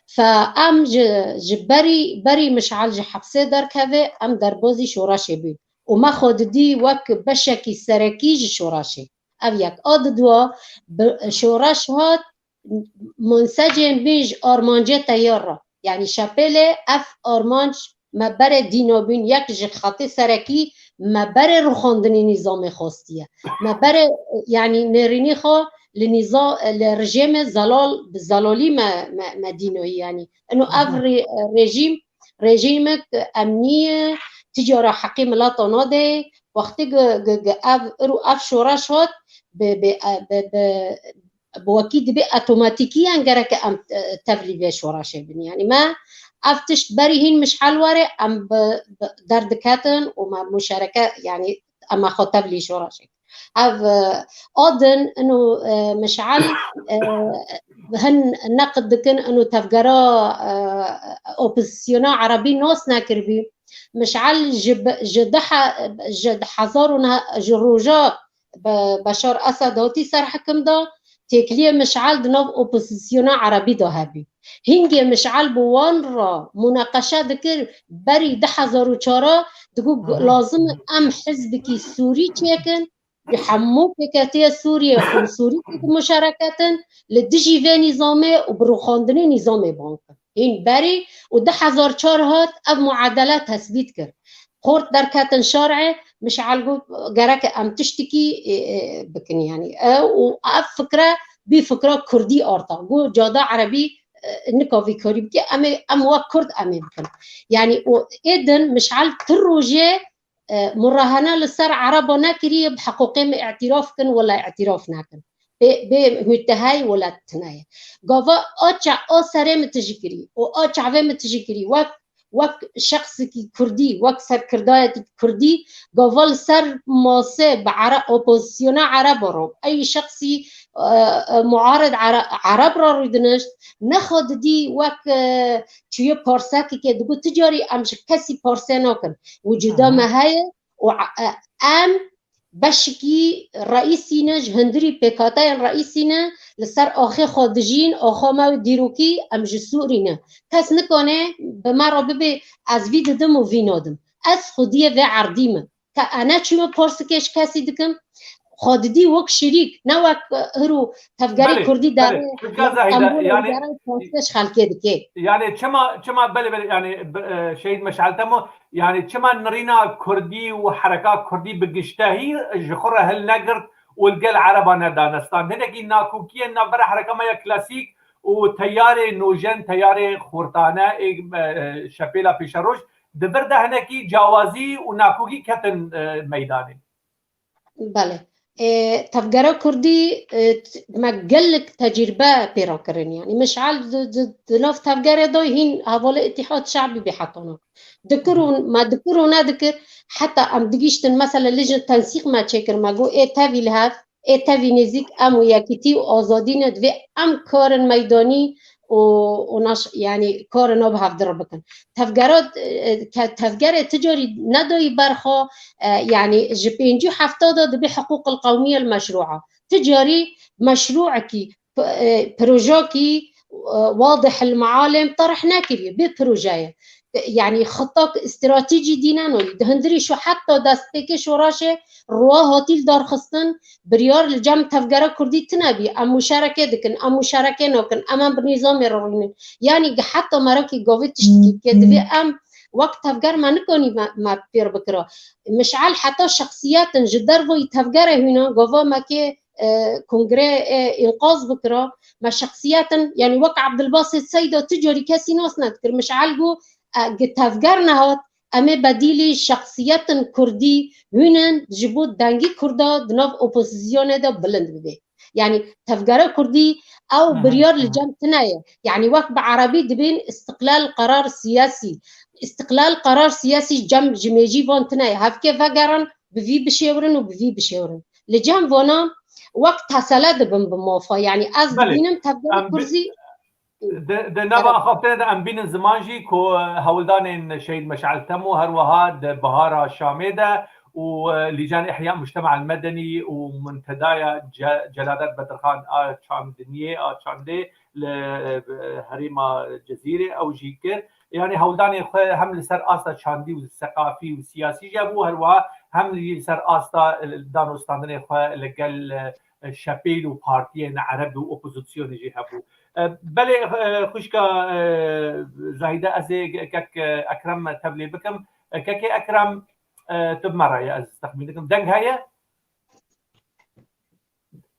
Fe em ji, ji berî, berî Mişal ji hepsê derkeve, em derbazî şoreşê bûn. Û me xwe didî wek beşekî serekî ji şoreşê. Ev yek. A didwa, bi, şoreş hat, monsecên bîn ji armancê teyar re. Yanî Şepêlê ev armanc me berê dîna bîn, yek ji xetê serekî me berê rûxandinê nîzamê xwestiye. Me berê, yanî nêrînê xwe li nîza-, li rejîmê zelal, bi zelalî me, me, me dînoyî, yanî. Ino ev Aha. re-, rejîm, rejîmek emnî ye, ti cara heqê mileta nade. Wextê gi, gi, gi ev, iro ev şoreş hat, bi, bi, bi, bi, bi wekî dibê otomatîkiyan gereke em, e, tevlî vê şoreşê bin. Yanî me ev tişt berî hîn Mişal were, em bi, bi derdiketin û me muşereke, yanî em xwe tevlî şoreşê. Ev, e, a din, ino, e, Mişal, e, hin neqd dikin, ino tevgera, e, opozisyona erebî nas nekiribî. Mişal ji bi, ji du he-, ji du hezar û neh, ji roja Be-, Beşar Esed hatî ser hekim de, têkiliyê Mişal di nav opozisyona erebî de hebî. Hingê Mişal bi wan re munaqeşe dikir, berî du hezar û çar digot, Hı hı. lazim e em hizbikî Sûrî çêkin, bi hemû pêketiyê Sûriyê û Sûrî muşereketin, li dijî vê nîzamê û bi rûxandinê nîzamê ban kin. Hîn berî û du hezar çar hat ev muadele tesbît kir. Xort derketin şerê, Mişal got, gerek em tiştikî, e, e, bikin, yanî. E, û ev fikre bî fikra kurdî arta. Got, cada erebî, e, nika vî karî bike, em ê, em wek kurd em ê bikin. Yanî, û ê din Mişal ti rojê, e, murahene li ser ereba nekiriye, bi heqûqê min îtiraf kin, wela îtiraf nekin. Bê, bê hûtehey wela tune ye. Gava a ça-, a serê min tijî kirî û a çavê min tijî kirî. Wek, wek şexsikî kurdî, wek serkirdayekî kurdî, gava li ser masê bi ere-, opozisyona ereba re, ey şexsî, e, e, muarid ere-, ereb re rûdinişt, nexwe didî wek, e, çûye parsekekê, digot, ti carî em ji kesî parsê nakin. Wicûda Aha. me heye û, e, em beşikî reîsî ne, ji hundirî pêkhateyên reîsî ne, li ser axê xwe dijîn, axa me wê dîrokî, em ji Sûrî ne. Kes nikane bi me re bibê, ez vî didim û vî nadim. Ez xwediyê vê erdî me. Te ene çûme parsikê ji kesî dikim, xwe didî wek şirîk, ne wek, e, hiro tevgerê Belê, kurdî belê. derê, Çimka Zahîde, Stenbolê yanî, derê parsikê ji xelkê dike. yanî çima, çima, belê, belê, yanî, b-, e, Şehîd Meşal Temo, yanî çima nirîna kurdî û hereka kurdî bi giştehî ji xwe re hilnegirt û li gel ereba nedanestan? Hinekî nakokiyên navbera hereka me ya klasîk û teyarê nûjen, teyarê xortane ê, e, şepêla pêşeroj, di vir de hinekî cawazî û nakokî ketin, e, meydanê. Belê. E, tevgera Kurdî, e, t-, me gelek tecrîbe pê re kirin. Yanî Mişal di, di, di nav tevgerê de hîn hevalê Îtîhad Şe'bî bê heta nav. Dikir û, me dikir û nedikir, heta em digihîştin, mesela, lijin tensîq me çêkir, me got, ê tevî li hev, ê tevî nêzîk em û yekîtî û azadî ne, divê em karin meydanî û, û naş-, yanî karin nav hevdir bikin. Tevgera, e, ke-, tevgerê ti carî nedayî berxwe, e, yanî ji pêncî û hefta de dibê hiqûqil qewmî el meşrûa. Ti carî meşrûekî, p-, e, projekî, e, wadih el mealem terh nekiriye, bê projeye. Yanî xitak stratejî dîne noyî. Di hundirî şo heta destpêkê şoreşê ruwa hatî li darxistin, biryar li cem tevgera Kurdî tine bî. Em muşereke dikin, em muşereke nakin, em, em bi nîzamê re rûnin. Yanî heta merakî gavê tiştekî ke divê em wek tevger me nikanî me, me pêr bikira. Mişal heta şexsiyetin ji dervayî tevgerê hûna gava me kê, e, kongrê, e, înqaz bikira. Me şexsiyetin, yanî wek Abdulbasit Seyda tu carî kesî nas nedikir. Mişal got, e, gi tevger nehat, em ê bedîlî şexsiyetin Kurdî hûnin ji bo dengî Kurda di nav opozisyonê de bilind bibe. Yanî tevgera Kurdî ew biryar li cem tine ye. Yanî wek bi erebî dibên istiqlal qerar siyasî. Istiqlal qerar siyasî cem ji mêjî van tine ye. Hevkê vegerin, bi vî bişêwirin û bi vî bişêwirin. Li cem vana wek tesele dibin bi mafa. Yanî ez Belê. dibînim tevgera Em bi- Kurzî Di, di nava axaftinê de em bînin ziman jî ku, e, hewldanên Şehîd Meşal Temo her wiha di Bihara Şamê de û, e, Lîcan Ihya Mujtema El Medenî û Muntedaya Ce-, Celadet Bedirxan a Çandiniyê, a Çandê li, e, herêma Cezîrê ew jî kir. Yanî hewldanên xwe hem li ser asta çandî û seqafî û siyasî jî hebû, her wiha hem jî li ser asta, e, danûstandinê xwe li gel, e, şepêl û partiyên ereb û opozisyonê jî hebû. E, belê, e, xwişka, e, Zahîde, ez ê kek, e, Ekrem tevlê bikim. E, kekê Ekrem, e, tu bi me re ye, ez texmîn dikim. Deng heye?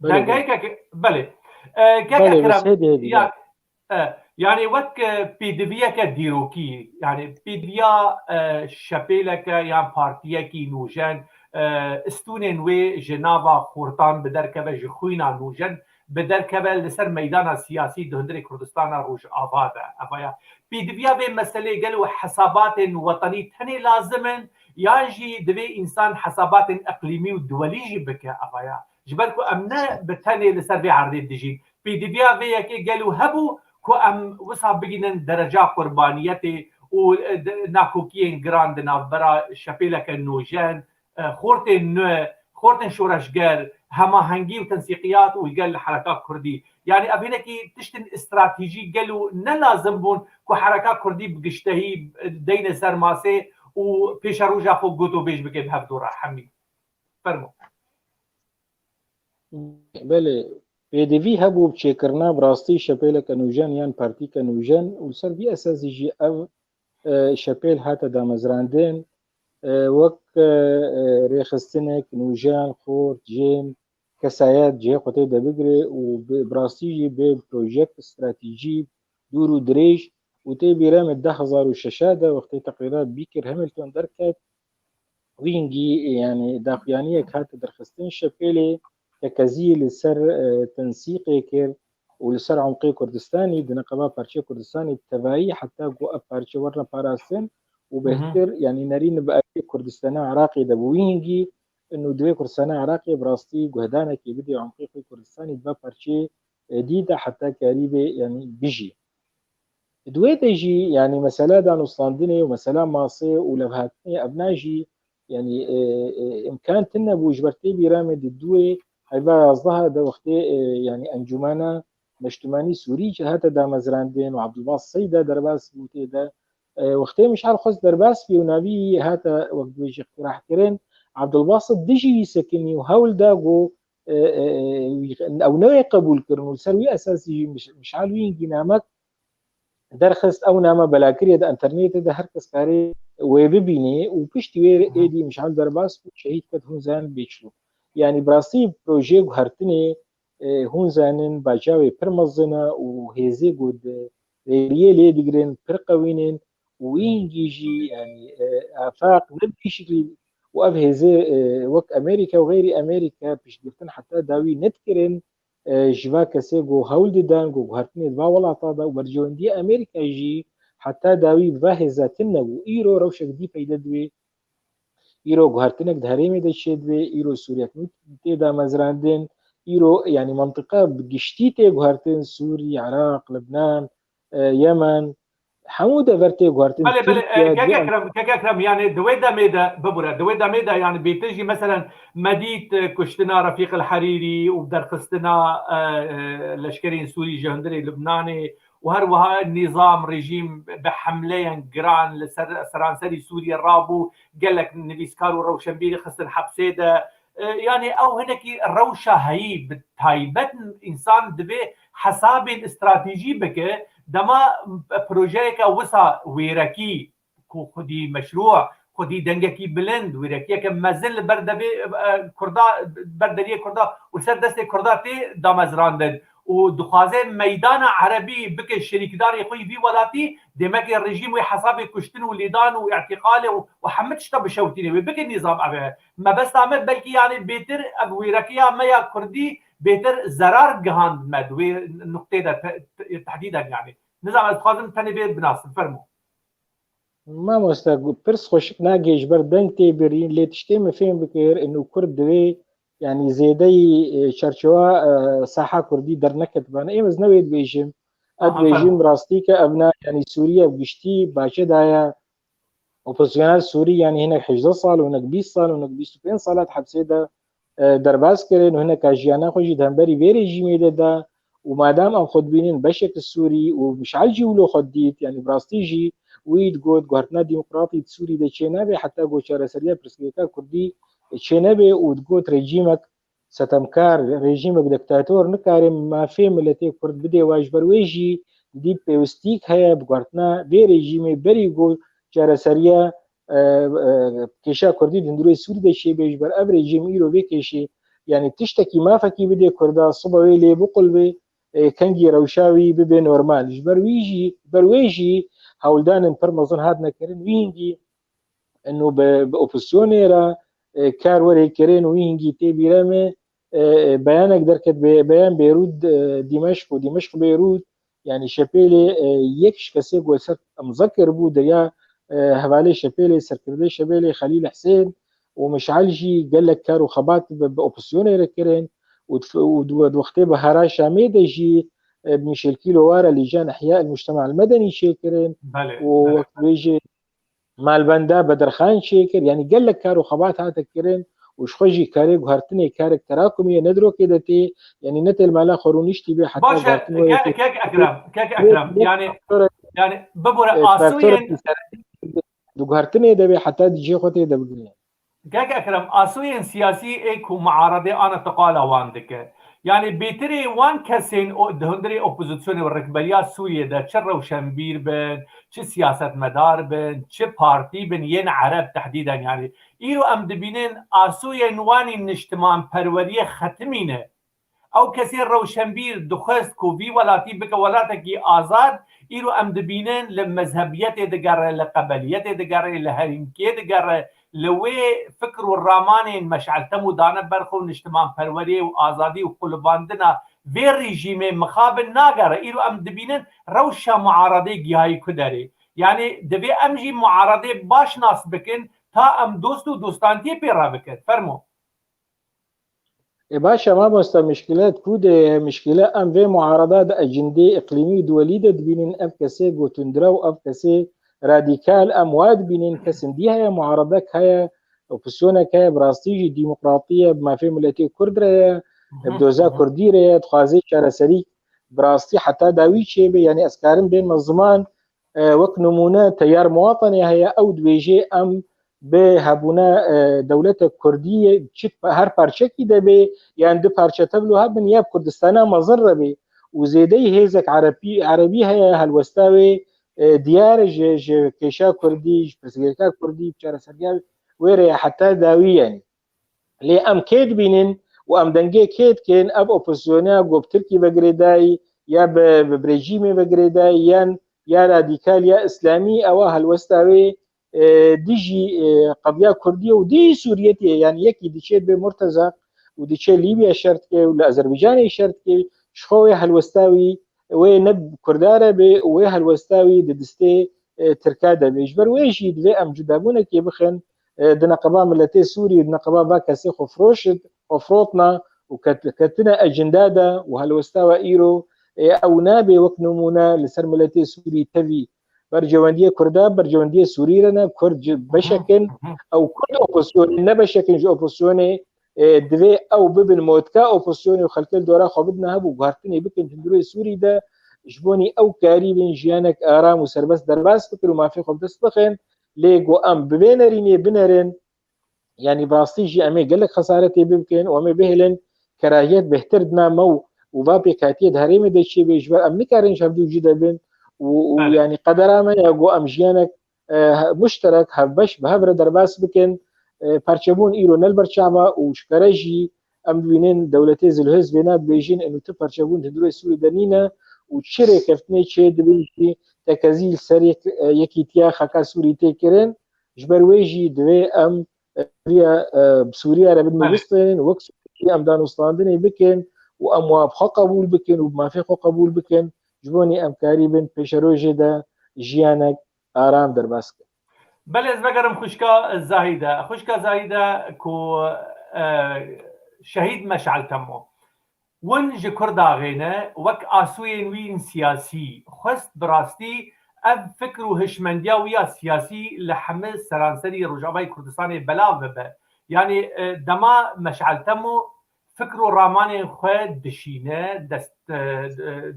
Belê, Deng heye belê. kek, belê. E, kek Belê, Ekrem, bes hêdî, hêdî, ya, belê. e, yanî wek, e, pêdiviyeke dîrokî, yanî pêdiviya, e, şepêleke yan partiyekî nûjen, e, stûnên wê ji nava xortan bi derkeve, ji xwîna nûjen bi derkeve li ser meydana siyasî di hundirê Kurdistana Rojava de. Evaya pêdiviya vê meselê gelo hesabatên wetenî tenê lazim in, yan jî divê însan hesabatên iqlîmî û duwelî jî bike? Evaya ji ber ku em ne bi tenê li ser vê erdê dijîn. Pêdiviya vê yekê gelo hebû ku em wisa bigînin dereca qurbaniyetê û, e, de-, nakokiyên giran di navbera şepêleke nûjen, e, xortên nû, xortên şoreşger, hemahengî û tensîqiyat û gel hereka kurdî. Yanî ev hinekî tiştên stratejî gelo ne lazim bûn ku hereka kurdî bi giştehî, e, deyne ser masê û pêşeroja xwe gotobêj bike bi hevdû re hemî. Fermo. Belê, pêdivî hebû bi çêkirina bi rastî şepêleke nûjen yan partîke nûjen û li ser vî esasî jî ev, e, şepêl hate damezrandin, e, wek, e, e, rêxistinek nûjen, xort, jên, kesayet cihê xwe tê de bigire û bi, bi rastî jî bê projek stratejî dûr û dirêj û tê bîra min du hezar û şeş de wextê teqrîra bî kir Hamilton derket, wî hingî, yanî daxuyaniyek hate derxistin şepêlê tekeziyê li ser, e, tensîqê kir û li ser umqê Kurdistanî, di neqeba parçeyê Kurdistanî bi tevayî heta ku ev parçe werine parastin û Hı hı. bêhtir, yanî nerîn bi aliyê Kurdistana Iraqê de bi wî hingî, û divê Kurdistana Iraqê bi rastî guhdanekê bidê umqê xwe Kurdistanî di va parçeyê, e, dî de heta karî bê, yanî bijî. Di wê de jî, yanî mesela danûstandinê û mesela masê û levhatinê evna jî, yanî, e, e, imkan tune bû ji ber tê bîra me di duê heyva yazdeh de wextê, e, yanî Encûmena Neştimanî Sûrî hate damezrandin û Abdulbas Seyda derbas bû tê de. E, wextê Mişal xwest derbas bî û navî wî hate wek dibêjî îqtîrahkirin, Abdulbasit dijî wî sekinî û hewl da ku, e, e, e, wî, ew newê qebûl kirin û li ser wî esasî jî Miş-, Mişal wî hingî namek derxist, ew name belakiriye di internetê de her kes karê wê bibînê û piştî wê Hı hı. êdî Mişal derbas bû, şehîd ket hûn zanin bê çi bû. Yanî bi rastî projeyê guhertinê, e, hûn zanin baca wê pir mezin e û hêzê ku di rêberiyê lê digirin pir qewîn in û wî hingî jî, yanî, e, afaq ne bi vî şiklî û ev hêzê, e, wek Amerîka û xeyrî Amerîka piştgirtin heta dawî nedikirin, e, ji va kesê ku hewl didan ku guhertinê di va welata de û berjewendiyê Amerîka jî heta dawî bi va hêza tune bû. Îro rewşek dî peyde dibê. Îro guhertinek di herêmê de çêdibê, îro Sûriyek nû tê damezrandin, îro, yanî, mentiqa bi giştî tê guhertin, Sûrî, Iraq, Libnan, e, Yemen, hemû dever tê guhertin. Belê, belê, e, Tirkiye, kek Ekrem, kek Ekrem, yani di wê demê de, bibûre, di wê demê de, yani bêtir jî, meselen, me dît, e, kuştina Refîq el Herîrî û derxistina, e, e, leşkerên Sûrî ji hundirê Libnanê û her wiha nîzam, rejîm bi hemleyên giran li ser seranserî Sûriyê rabû, gelek nivîskar û rewşenbîrî xistin hepsê de. E, yani ew hinekî rewşa heyî bi taybet însan divê hesabên stratejî bike, dema projeyeke wisa wêrekî ku xwedî meşrû, xwedî dengekî bilind, wêrekiyeke mezin li ber devê, e, Kurda, ber deriyê Kurda û ser destê Kurda tê damezrandin û dixwaze meydana erebî bike şerîkdarê xwe yî vî welatî, demekê rejîm wê hesabê kuştin û lêdan û îtîqalê û, û hemû tişta bişewtîne, wê bike nîzam ev e. Mebesta me belkî, yani, bêtir ev wêrekiya me ya kurdî bêtir zerar gihand me di wê nuqtê de te-, te-, tehdîden, yani. Nizam, ez dixwazim tenê vê binasim, fermo. Mamoste, gu-, pirs xweşik nagê ji ber deng tê birîn, lê tiştê min fêm bikir, inu Kurd divê, yanî zêdeyî, e, çerçewa, e, saha Kurdî derneketibane. Êm ez ne wê dibêjim. Ez Aha, dibêjim fermo. Rastî ke ev na, yanî Sûriye bi giştî bace daye. Opozisyonel Sûrî, yanî hinek hejdeh sal û hinek bîst sal û hinek bîst û pênc sal hat hepsê de, e, derbas kirin û hineka jiyana xwe jî di hemberî vê rejîmê de da. Û madam em xwe dibînin beşek Sûrî û Mişal jî wilo xwe dît, yanî bi rastî jî wî digot, guhertina demokratî di Sûrî de çênabe heta ku çareseriya pirsgirêka Kurdî çênebe û digot, rejîmek setemkar, rejîmek diktator nikare mafê miletê Kurd bidê wa. Ji ber wê jî dît pêwistîk heye bi guhertina vê rejîmê berî ku çareseriya, e, e, kêşa Kurdî di hundirê Sûrî de çêbe. Ji ber ev rejîm îro vê kêşê, yanî tiştekî mafekî bidê Kurda, sibe wê lê biqulbe, e, kengî rewşa wî bibe normal. Ji ber wî jî, ber wê jî hewldanên pir mezin hatine kirin. Wî hingî eno bi, bi opozisyonê re, e, kar werê kirin û wî hingî tê bîra me, e, e, beyanek derket, be-, beyan Beyrût, e, Dîmeşq û Dîmeşq Beyrût, yanî şepêlê, e, yek ji kesê ku li ser imza kiribû, deriya, e, hevalê şepêlê, serkirdê şepêlê Xelîl Hesên û Mişal jî gelek kar û xebat bi, bi opozisyonê re kirin û dif-, û di, di wextê bihara Şamê de jî, e, bi Mişêl Kîlo ware lîjan Ihya el Mujtema el Medenî çêkirin Belê, û belê. Wek dibêjê malbenda Bedirxan çêkir, yanî gelek kar û xebat hate kirin û ji xwe jî karê guhertinê karek terakumî ye, ne dirokê de tê, yanî ne têl mala xwe rûniştî bê heta Baş e, guhertin wê ke-, yekê. Kek Ekrem, Kek Ekrem, Lê yani, faktor-, yani, bibore e, asûyên faktorek di guhertinê de bê heta di cihê xwe tê de bigire. Kek Ekrem, asûyên siyasî ê ku muaredê ana tiqala wan dike. Yani bêtirê wan kesên o-, di hundirê opozisyonê û rikberiya Sûriyê de çi rewşenbîr bin, çi siyasetmedar bin, çi partî bin, yên ereb tehdîden yani. Îro em dibînin asûyên wan ên niştimanperweriyê xetimî ne. Ew kesê rewşenbîr dixwest ku vî welatî bike welatekî azad, îro em dibînin li mezhebiyetê digere, li qebeliyetê digere, li herînkiyê digere, li wê fikr û ramanên meşeltem û dane ber xwe û niştimanperweriyê û azadî û qulibandina vê rejîmê mixabin nagere. Îro em dibînin rewşa muaredê gihayî ku derê. Yanî divê em jî muaredê baş nas bikin ta em dost û dostantiyê pê re bikin. Fermo. Ê baş e mamoste, mişkile di ku de ye? Mişkile em vê muarada di ecindê îqlîmî û duwelî de dibînin. Ev kesê ku tundrew, ev kesê radîkal, em wa dibînin. Kesên dî heye, muaradek heye, opozîsyonek heye, bi rastî jî demokratî ye, bi mafê miletê Kurd re ye, bi doza Kurdî re ye, dixwaze çareserî bi rastî heta dawî çêbe. Yanî ez karim bênme ziman, e, wek nimûne Teyar Muwatenê heye, ew dibêje em bi hebûna, e, dewletek Kurdî çi her parçekî de bê, yan du parçe tevlo hebin, ya bi Kurdistana mezin re bê û zêdeyî hêzek Erebî, Erebî heye, helwesta wê, e, diyar e ji, ji kêşa Kurdî, ji pirsgirêka Kurdî, çareseriya wê re ye heta dawî yanî. Lê em kê dibînin û em dengê kê dikin? Ev opozîsyona ku bi Tirkî ve girêdayî, ya bi, bi rejîmê ve girêdayî, yan ya radîkal ya îslamî, ewa helwesta wê, e, dijî, e, qediya Kurdî û dijî Sûriyetê ye. Yani yekî diçê dibê murtezaq û diçê Lîbya şer dike û li Azerbaycanê şer dike, ji xwe wê helwesta wî, wê ne Kurda re bê û wê helwesta wî di distê, e, Tirka de bê. Ji ber wê jî divê em cudabûnekê bixin, e, di neqeba miletê Sûrî, di neqeba va kesê xwefroşit, xwefrotna û ket-, ketine ecinda de û helwesta we îro, e, ew nabe wek nimûne li ser miletê Sûrî tevî. Berjewendiyê Kurda, berjewendiyê Sûrî re ne, Kurd ji beşek in, ew Kurd opozisyonê ne beşek in ji opozisyonê, e, divê ew bibin motka opozisyonê û xelkê li dora xwe bidine hev û guhertinê bikin hundirê Sûrî de, ji bonî ew karî bin jiyanek aram û serbest derbas bikin û mafê xwe bi dest bixin. Lê ku em bi vê nerînê binerin, yanî bi rastî jî em ê gelek xesaretê bikin û em ê bihêlin kerahiyet bêhtir di nav me û, û va pêkhatiyê di herêmê de çêbê, ji ber em nikarin ji hevdû cuda bin û, û Belê. yanî qedera me ya ku em jiyanek, e, muşterek, hevbeş, bi hev re derbas bikin. E, parçebûn îro ne li ber çava û ji kare jî em dibînin dewletê Zilhêz vêna dibêjin, û tu parçebûn di hundirê Sûrî de nîne û çi rêkeftinê çê dibin jî tekezî li ser yek-, e, yekîtiya xaka Sûrî tê kirin. Ji ber wê jî divê em, e, Sûriya, e, bi Sûriya re bidin Belê. bistênin, wek Sûrî em danûstandinê bikin û em wa bi xwe qebûl bikin û bi mafê xwe qebûl bikin, ji bo nî em karî bin pêşerojê de jiyanek aram derbas bikin. Belê, ez vegerim xwişka Zahîde. Xwişka Zahîde ku, e, şehîd Meşal Temo. Win ji Kurdaxê ne, wek asûyên wî yên siyasî, xwest bi rastî ev fikr û hişmendiya wî ya siyasî li hemî seranserî Rojavayê Kurdistanê belav bibe. Yanî, e, dema Meşal Temo fikr û ramanên xwe dişîne, dest, e,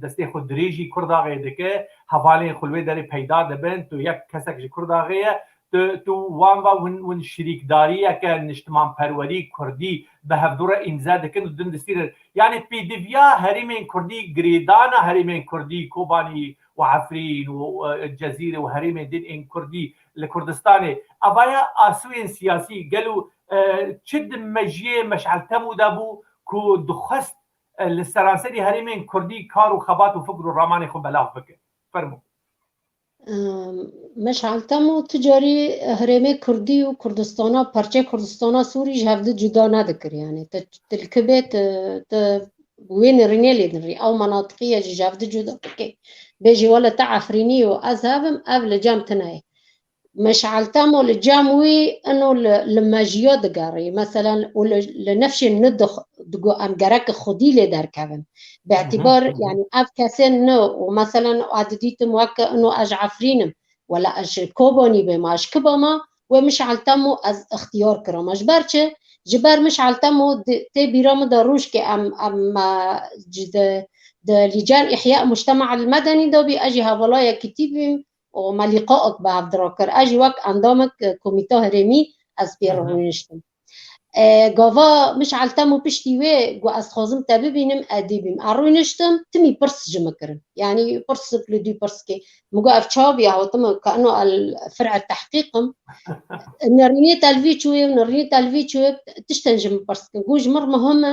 destê xwe dirêjî Kurdaxê dike, hevalên xwe li wê derê peyda dibin, tu yek kesek ji Kurdaxê ye, tu, tu wan va win, win şirîkdariyeke niştimanperwerî kurdî bi hevdû re îmze dikin û din distînin. Yanî pêdiviya herêmên kurdî, girêdana herêmên kurdî, Kobanî û Efrîn û, e, Cezîrê û herêmên din ên kurdî li Kurdistanê, evaya asûyên siyasî gelo, e, çi di mejiyê Meşal Temo de bû ku dixwest, e, li seranserî herêmên kurdî kar û xebat û fikr û ramanê xwe belav bike? Fermo. Em, Meşal Temo tu carî herêmê Kurdî û Kurdistana, parçeyê Kurdistana Sûrî ji hevdu cuda nedikir. Yanî tu, tu li Kibê tu, tu wê nirînê lê nirî. Ew menatiqî ye jî ji hevdu cuda dike. Bêjî wele te Efrînî û ez hev im, ev li cem tune ye. Meşal Temo li cem wî ino li, li mejiya digerî. Meselen û li, li nefşên nû dix-, digo em gerek xwedî lê derkevin. Bi Hı hı, îtîbar, hı hı. yanî ev kesên nû û meselen ez didîtim weke ino ez ji Efrîn im, wela ez ji Kobanî bêm, ez ji Kiba me, wê Meşal Temo ez ixtiyar kirame. Ji ber çi? Ji ber Meşal Temo di, tê bîra min de rojkê em, em, e, ci di, di Lîcan Îhya Mujtema El Medenî de bî, ez jî hevala yekîtî bîm. û me lîqaek bi hev dira kir. Ez jî wek endamek, e, komîta herêmî ez pê Hı hı. rûniştim. E, gava Meşal Temo piştî wê got ez dixwazim te bibînim, ez dê bîm. Ez rûniştim, timî pirs ji min kirin. Yanî pirsik li dû pirsikê. Min got ev çawa bûye, hatiye min ka ino el fir'e tehqîq im. Nerînê telvî çûye, nerînê telvî çûye, tiştên ji min pirs dikin. Got ji min re muhim e,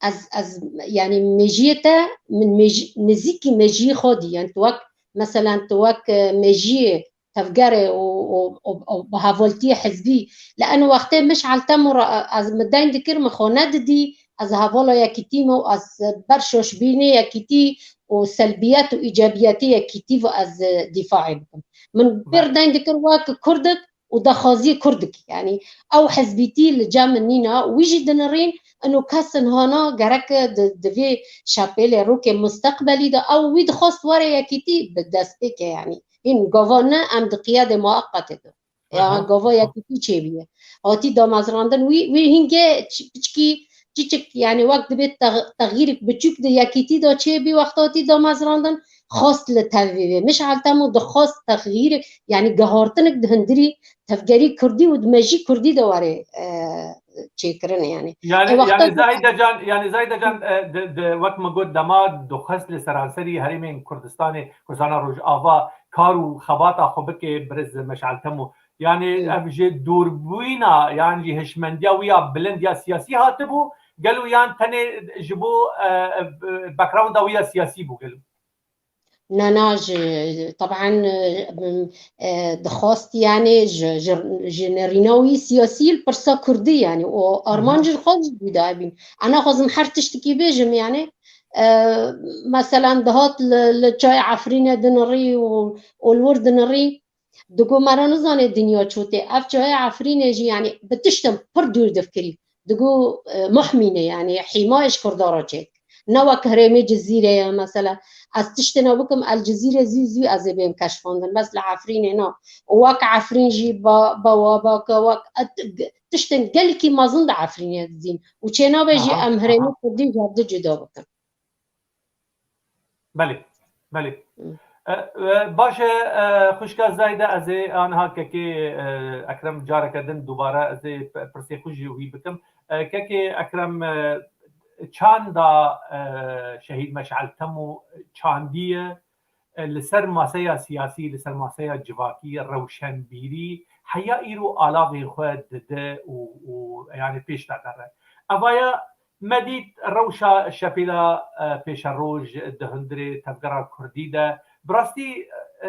ez, ez, yanî mejiyê te, min mej-, nêzîkî mejiyê xwe dî. Yanî tu wek, meselen tu wek, e, mejiyê tevgerê û, û, û, û bi hevaltiyê hizbî. Li eno wextê Meşal Temo re, e, ez min deyn dikir, min xwe nedidî, ez hevala yekîtî me û ez ber şoşbînê yekîtî û selbiyet û îcabiyetê yekîtî ve ez, e, dîfaê bikim. Min pêr Belê. deyn dikir wek Kurdik, û daxwaziyê Kurd dike. Yanî ew hizbîtî li cem min nîne, wî jî dinirîn, ino kes niha ne, gerek di, di vê şapêlê rokê musteqbelî de ew wî dixwest were yekîtî bi dest pê ke, yanî hîn gava ne, em di qiyadê mueqetê de. Ya Aha. gava yekîtî çêbûye. Hatî damezrandin wî, wî hingê çi-, piçkî, çiçik, yanî wek dibê tex-, texyîrek biçûk di yekîtî de çêbî, wexta hatî damezrandin, xwest li tevî vê. Meşal Temo dixwest texyîrek, yanî gihartinek di hundirî tevgerî kurdî û di mejî kurdî de were, e, çêkirin, yanî. Yanî, Ê wexta yanî ku Zahîde Can, yanî Zahîde Can, e, di, di, wek min got, dema dixwest li seranserî herêmên Kurdistanê, Kurdistana Rojava kar û xebata xwe bike, birêz Meşal Temo. Yanî Hı. ev ji dûrbûyîna, yan jî hişmendiya wî ya bilind ya siyasî hatibû, gelo yan tenê ji bo, e, e, backgrounda wî ya siyasî bû gelo? Na, na, ji, teban, e, e, dixwast, yani, ji, ji, ji nerîna wî siyasî li pirsa kurdî, yani, û armanc ji xwe jî wî dayê bîn. Ez naxwazim her tiştekî bêjim, yani, e, meselan, dihat li, li çayê Efrînê dinirî û, û li wir dinirî, digo me re nizane dinya çotê. Ev çayê Efrînê jî, yani, bi tiştin pir dûr difikirî. Digo, e, muhmîne, yani, hîmayê ji kurda re çêk. Ne wek herêmê Cizîrê ye, mesela. Ez tiştê ne bikim, El Cizîrê zû zû ez ê bêm keşfandin. Bes li Efrînê na. Û wek Efrîn jî ba, ba wa ba ke wek et-, g-, tiştên gelekî mezin di Efrînê dizîn. Û çênabe jî Aha, em herêmê aha. Kurdî ji hevdu cuda bikin. Belê, belê. Hı. E, e, baş e, e, xwişka Zayde, ez ê aniha kekê, e, Ekrem careke din dubare ez ê p-, pirsê xwe jî wî bikim. E, kekê Ekrem, e, çanda, e, Şehîd Meşal Temo çandiye, e, li ser maseya siyasî, li ser maseya civakî, rewşenbîrî, heya îro alavên xwe dide û, û, yani pêş de dere. Evaya Me dît rewşa şepêla, e, pêşeroj di hundirê tevgera kurdî de, bi rastî, e,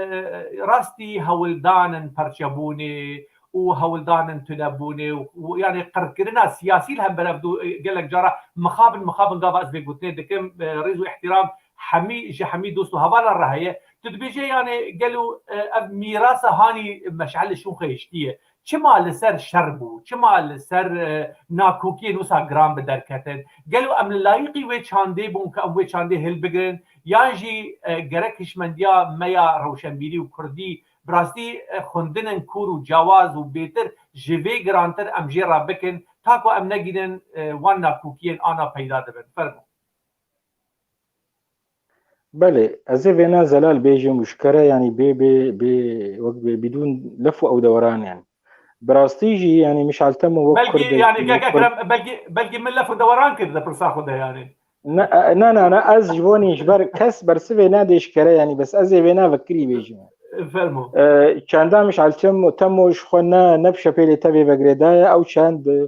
rastî hewldan in perçebûnê û hewldan in tunebûnê û, û, yani, qirkirina siyasî li hember ev du, e, gelek cara mixabin, mixabin gava ez vê gotinê dikim, e, rêz û îhtîram hemî, ji hemî dost û hevalan re heye. Tu dibêje, yani, gelo, e, ev mîrasa hanî Meşal li Şûnxê hiştiye. Çima li ser şer bû? Çima li ser, e, nakokiyên wisa giran bi derketin? Gelo em li layiqî wê çandê bûn ku em wê çandê hilbigirin? Yan jî, e, gerek hişmendiya me ya rewşenbîrî û kurdî bi rastî, e, xwendinên kûr û cawaz û bêtir ji vê girantir em jê re bikin, ta ku em negînin, e, wan nakokiyên ana peyda dibin? Fermo. Belê, ez ê vêna zelal bêjim û ji kere, yanî bê, bê, bê, wek bê, bidûn lef û ew deweran, yanî. Bi rastî jî, yanî Mişal Temo wek Belkî, Kurdek, yanî, wek kek Kurd Ekrem, belkî, belkî min lef û deweran kir di pirsa xwe de, yanî. Ne, e, ne, ne, ne, ez ji bo nî, ji ber kes bersivê nade ji kere, yanî, bes ez ê vêna vekirî bêjim. Fermo. E, çanda Mişal Temo, Temo ji xwe ne, ne bi şepêlê tevî ve girêdaye, ew çend, e,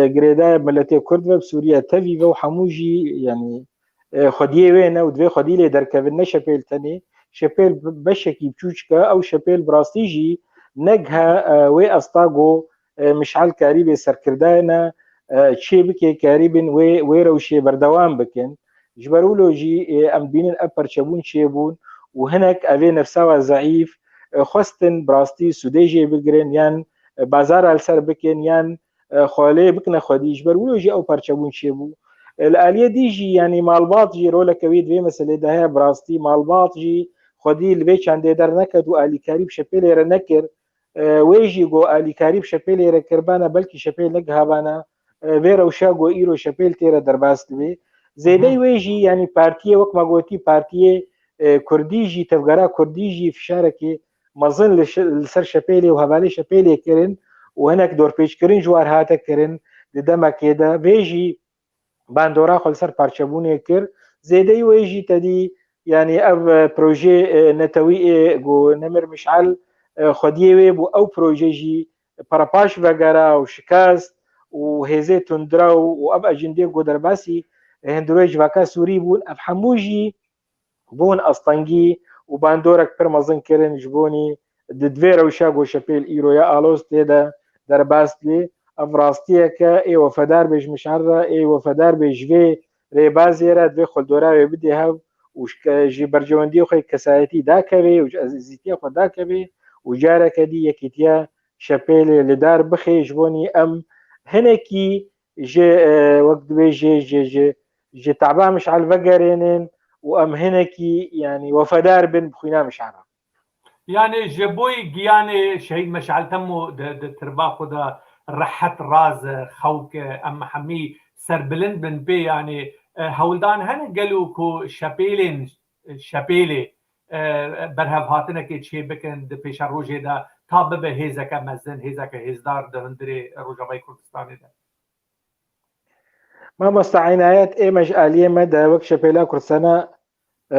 girêdaye bi miletê Kurd ve, bi Sûriye tevî ve û hemû jî, yanî, e, xwediyê wê ne û divê xwedî lê derkevin, ne şepêl tenê. Şepêl bi-, beşekî biçûçik e, ew şepêl bi rastî jî negihe, e, wê asta ku, e, Mişal karîbê serkirdayê ne, e, çê bike, karîbin wê, wê rewşê berdewam bikin. Ji ber wilo jî, e, em dibînin ev perçebûn çêbûn û hinek evê nefsawa zeîf, e, xwestin bi rastî sûdê jê bigirin yan, e, bazara li ser bikin yan, e, xwelê bikine xwedî. Ji ber wilo jî ew perçebûn çêbû. E, li aliyê dî jî, yanî malbat jî roleke wî di vê meselê de heye, bi rastî malbat jî xwedî li vê çendê derneket û alîkarî bi şepêlê re nekir. E, wê jî ku alîkarî bi şepêlê re kiribana, belkî şepêl negihabana, e, vê rewşa ku îro şepêl tê re derbas dibe. Zêdey Hı hı. wê jî, yanî partiyê, wek me gotî, partiyê, e, kurdî jî, tevgera kurdî jî fişarekê mezin li şe-, li ser şepêlê û hevalê şepêlê kirin û hinek dorpêçkirin ji war hate kirin di demekê de. Vê jî bandora xwe li ser parçebûnê kir. Zêdeyî wê jî tedî, yanî ev, e, projê, e, netewî ê ku Nemir Mişal, e, xwediyê wê bû, ew proje jî perepaş vegera û şikast û hêzê tundrew û ev ecindê ku derbasî, e, hundirê civaka Sûrî bûn, ev hemû jî bûn astengî û bandorek pir mezin kirin ji bo nî di divê rewşa ku şepêl îro ya aloz tê de derbas dibê. Ev rastiyeke ê wefedar bê ji Mişal re, ê wefedar bê ji vê rêbazê re, divê xwe li dora wê bidê hev û ji ke-, ji berjewendiyê xwe yê kesayetî dakevê û ji ezîzîtiya xwe dakevê û careke dî yekîtiya şepêlê li dar bixê ji bo nî em hinekî ji, e, wek dibêjê ji, ji, ji taba Mişal vegerênin û em hinekî, yanî, wefedar bin bi xwîna Mişal re. Yani ji boy giyanê Şehîd Meşal Temo di, di tirba xwe de rehet raz xewk em hemî serbilind bin pê, yani, e, hewldan hene gelo ku şepêlên, şepêlê, e, berhevhatinekê çê bikin di pêşerojê de ta bibe hêzeke mezin, hêzeke hêzdar di hundirê Rojavayê Kurdistanê de? Mamosta Enayet, ê me ji aliyê me de wek Şepêla Kurdistana, e,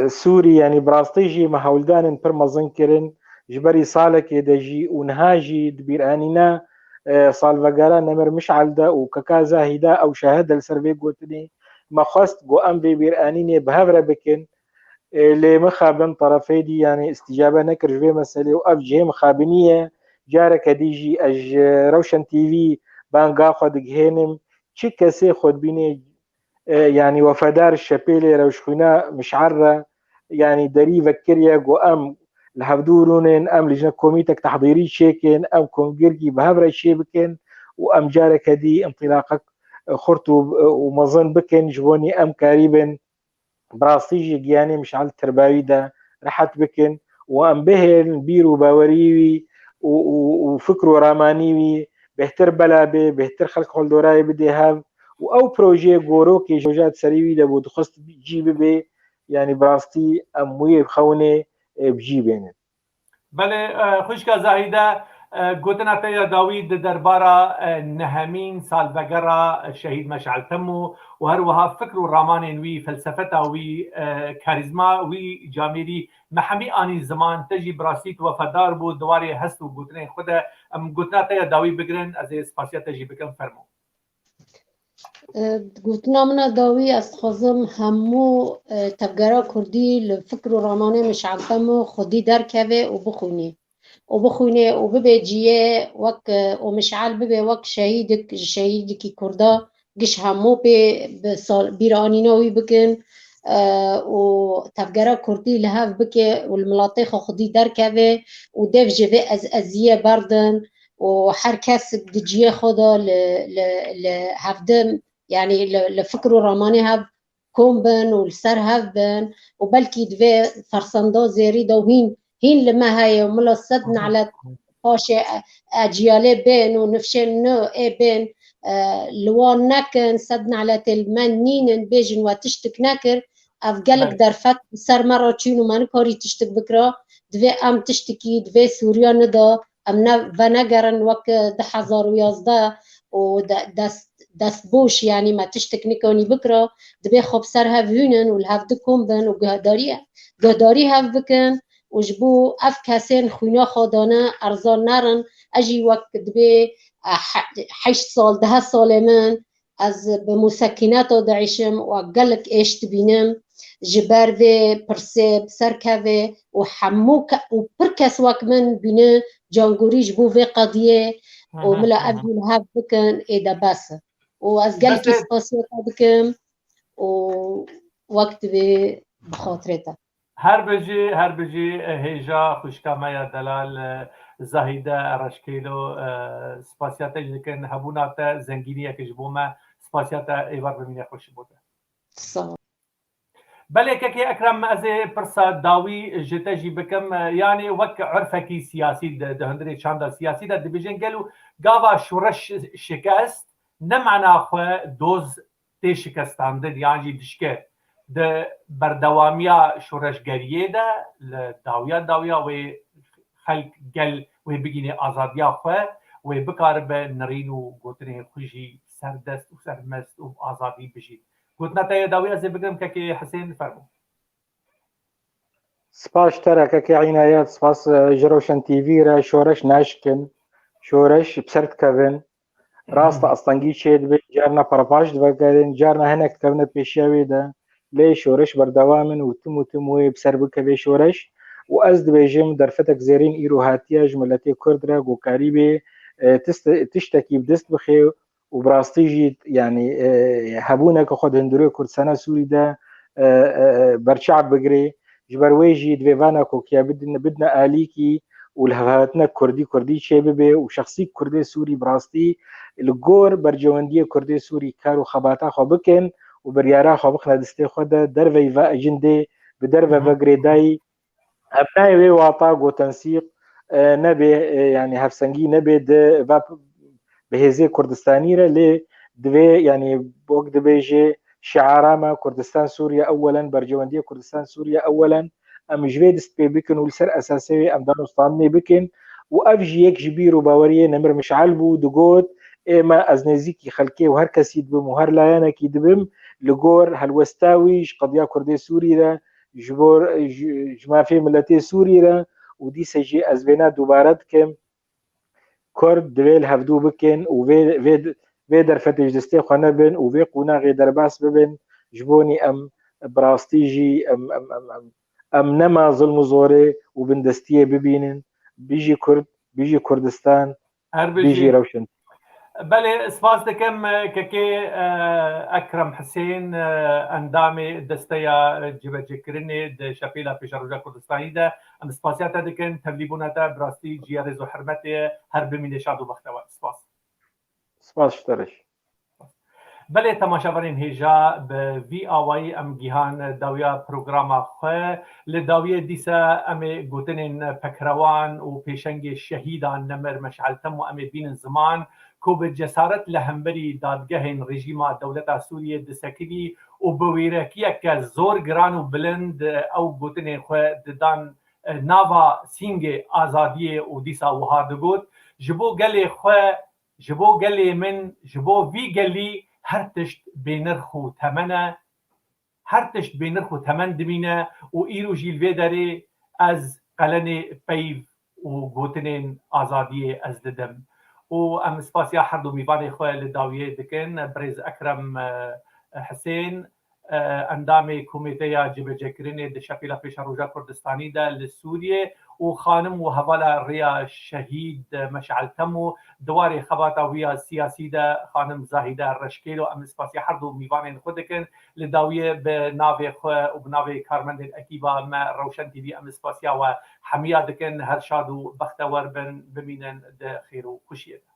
Sûrî, yanî bi rastî jî me hewldanên pir mezin kirin, ji berî salekê de jî û niha jî di bîranîna, e, salvegera Nemir Mişal de û Keka Zahî de ew şahid e li ser vê gotinê, me xwest ku em vê bîranînê bi hev re bikin. E, lê mixabin terefê dî, yanî îstîcabe nekir ji vê meselê û ev cihê mixabinî ye. Careke dî jî ez ji Rewşen T V banga xwe digihênim. Çi kesê xwe dibînê, e, yanî wefedar şepêlê rewşxwîna Mişal re, yanî derî vekiriye ku em li hevdû rûnên, em lijne komîtek tehdîrî çêkin, em kongirkî bi hev re çê bikin û em careke dî întilaqek xurt û, û mezin bikin, ji bo nî em karîbin bi rastî jî giyanê Mişal Tirbawî de rehet bikin û em bihêlin bîr û bawerî wî û, û, û fikr û ramanî wî bêhtir bela bê, bêhtir xelk xwe li dorayê bidê hev û ew projeyê gorokê ji roja di serê wî de bû dixwest cî bibê, yanî bi rastî em wê bixewinê, e, bi cî bênin. Belê, e, xwişka Zahîde, e, gotina te ya dawî di derbara, e, nehemîn salvegera Şehîd Meşal Temo û her wiha fikr û ramanên wî, felsefeta wî, e, karîzma wî camêrî me hemî anî ziman, te jî bi rastî tu wefedar bû di warê hest û gotinên xwe de. Em gotina te ya dawî bigirin, ez ê spasiya te jî bikim, fermo. E, gotina min a dawî, ez dixwazim hemû, e, tevgera kurdî li fikr û ramanê Mişal Temo xwedî derkeve û bixwînê. Û bixwînê û bibe ciyê wek, e, û Mişal bibe wek şehîdik, ji şehîdikî kurda giş hemû pê bi sal-, bîranîna wî bikin, e, û tevgera kurdî li hev bike û li miletê xwe xwedî derkeve û dev ji vê ez-, eziyê berdin û her kes di ciyê xwe de li, li, li hevdin, yanî li, li fikr û ramanê hev kom bin û li ser hev bin û belkî di vê fersenda zêrî de û hîn, hîn li me heye û mila sed nelet paşê e-, eciyalê bên û nifşên nû ê bên, e, li wan nekin, sed neletê li me nînin, bêjin we tiştik nekir, ev gelek derfet bi ser me re çûn û me nikarî tiştik bikira. Divê em tiştikî di vê Sûriya nida, em ne, venegerin wek du hezar û yazdeh û de-, dest, destboş, yanî me tiştik nikanî bikira. Divê xwe bi ser hev hûnin û li hev du kom bin û guhdarî, guhdarî hev bikin û ji bo ev kesên xwîna xwe dane erzan nerin. Ez jî wek dibê, e, he-, heşt sal, deh salê min ez bi musekîneta diêşim û gelek êş dibînim. Ji ber vê pirsê bi ser kevê û hemû ke-, û pir kes wek min bîne cangorî ji bo vê qediyê û mila ev jî li hev bikin, ê de bes e. Û ez gelekî spasiya te dikim û wek divê bi xatirê te. Her bijî, her bijî, e, hêja xwişka me ya delal, e, Zahîde Reşkêlo, e, spasiya te jî dikin. Hebûna te zengîniyek ji bo me. Spasiya te êvar bimîne xweş ji bo te. Sağ ol. Belê kekê Ekrem, ez ê pirsa dawî ji te jî bikim. E, yanî wek urfekî siyasî di, di hundirê çanda siyasî de dibêjin gelo gava şoreş şikest, ne mana xwe doz tê şikestandin yan jî dişke. Di berdewamiya şoreşgeriyê de li dawiya dawiya wê xelk gel wê bigîne azadiya xwe, wê bikaribe nirîn û gotinên xwe jî serdest û sermest û azadî bijî. Gotina te yê dawî ez ê bigirim kekê Hisên, fermo. Spas ji te re kekê Înayet, spas, e, ji Rewşen T V re. Şoreş naşikin, şoreş bi ser dikevin. Rast e, astengî çêdibe, carna perpaş divegerin, carna hinek dikevine pêşiya wê de. Lê şoreş berdewam in û tim û tim wê bi ser bikeve şoreş. Û ez dibêjim, derfetek zêrîn îro hatiye ji miletê Kurd re, ku karîbê, e, tiste-, tiştekî bi dest bixe û bi rastî jî, yanî, e, hebûneke xwe di hundirê Kurdistana Sûrî de, e, e, e, berçav bigirê. Ji ber wê jî divê vana kokiya bidin-, bidine alîkî û li hevhatina Kurdî, Kurdî çêbibe û şexsî Kurdê Sûrî bi rastî li gor berjewendiyê Kurdê Sûrî kar û xebata xwe bikin û biryara xwe bixine destê xwe de, derveyî va ecindê bi derve Hı hı. ve girêdayî. Em nayê wê wata ku tensîq, e, nebe, e, yanî hevsengî nebe di va p-, bi hêzê Kurdistanî re, lê divê, yanî wek dibêje şiara me Kurdistan Sûriye ewelen, berjewendiyê Kurdistan Sûriye ewelen, em ji vê dest pê bikin û li ser esasê wê em danûstandinê bikin û ev jî yek ji bîr û baweriyê Nemir Mişal bû, digot, ê me ez nêzîkî xelkê û her kesî dibim û her layenekî dibim, li gor helwesta wî ji qediya Kurdê Sûrî re, ji bo, ji, ji mafê miletê Sûrî re û dîse jî ez vêna dubare dikim. Kurd divê li hevdû bikin û vê, vê, vê derfetê ji destê xwe nebin û vê qonaxê derbas bibin. Ji bo nî em bi rastî jî em, em, em, em Em nema zilm û zorê û bindestiyê bibînin. Bijî Kurd, bijî Kurdistan, Her bijî. Bijî rewşen. Belê, spas dikim, kekê, e, Ekrem Hisên, e, endamê Desteya Cibecêkirinê di Şepêla Pêşeroja Kurdistanî de. Em spasiya te dikin, tevlîbûna te bi rastî cîya rêz û hurmetê ye. Her bimîne şad û bextewer. Spas. Spas ji te re jî. Belê, temaşevanên hêja, bi vî awayî em gihan dawiya programa xwe. Li dawiyê dîsa em ê gotinên pekrewan û pêşengê şehîdan nemir Meşal Temo em ê bînin ziman, ku bi cesaret li hemberî dadgehên rejîma dewleta Sûriyê disekivî û bi wêrekiyeke zor giran û bilind ew gotinên xwe didan nava sîngê azadiyê û dîsa wiha digot, Ji bo gelê xwe, ji bo gelê min, ji bo vî gelî her tişt bênirx û temen e. Her tişt bênirx û temen dimîne û îro jî li vê derê ez qelenê peyv û gotinên azadiyê ez didim. Û em spasiya her du mîvanê xwe li dawiyê dikin, birêz Ekrem, e, Hisên, e, endamê Komîteya Cibecêkirinê di Şepêla Pêşeroja Kurdistanî de li Sûriyê û xanim û hevala rêya şehîd Meşal Temo di warê xebata wî ya siyasî de xanim Zahîde Reşkêlo. Em spasiya her du mîvanên xwe dikin. Li dawiyê bi navê xwe û bi navê karmendên ekîba me Rewşen T V em spasiya we hemiya dikin. Her şad û bextewer bin, bimînin di xêr û xweşiyê de.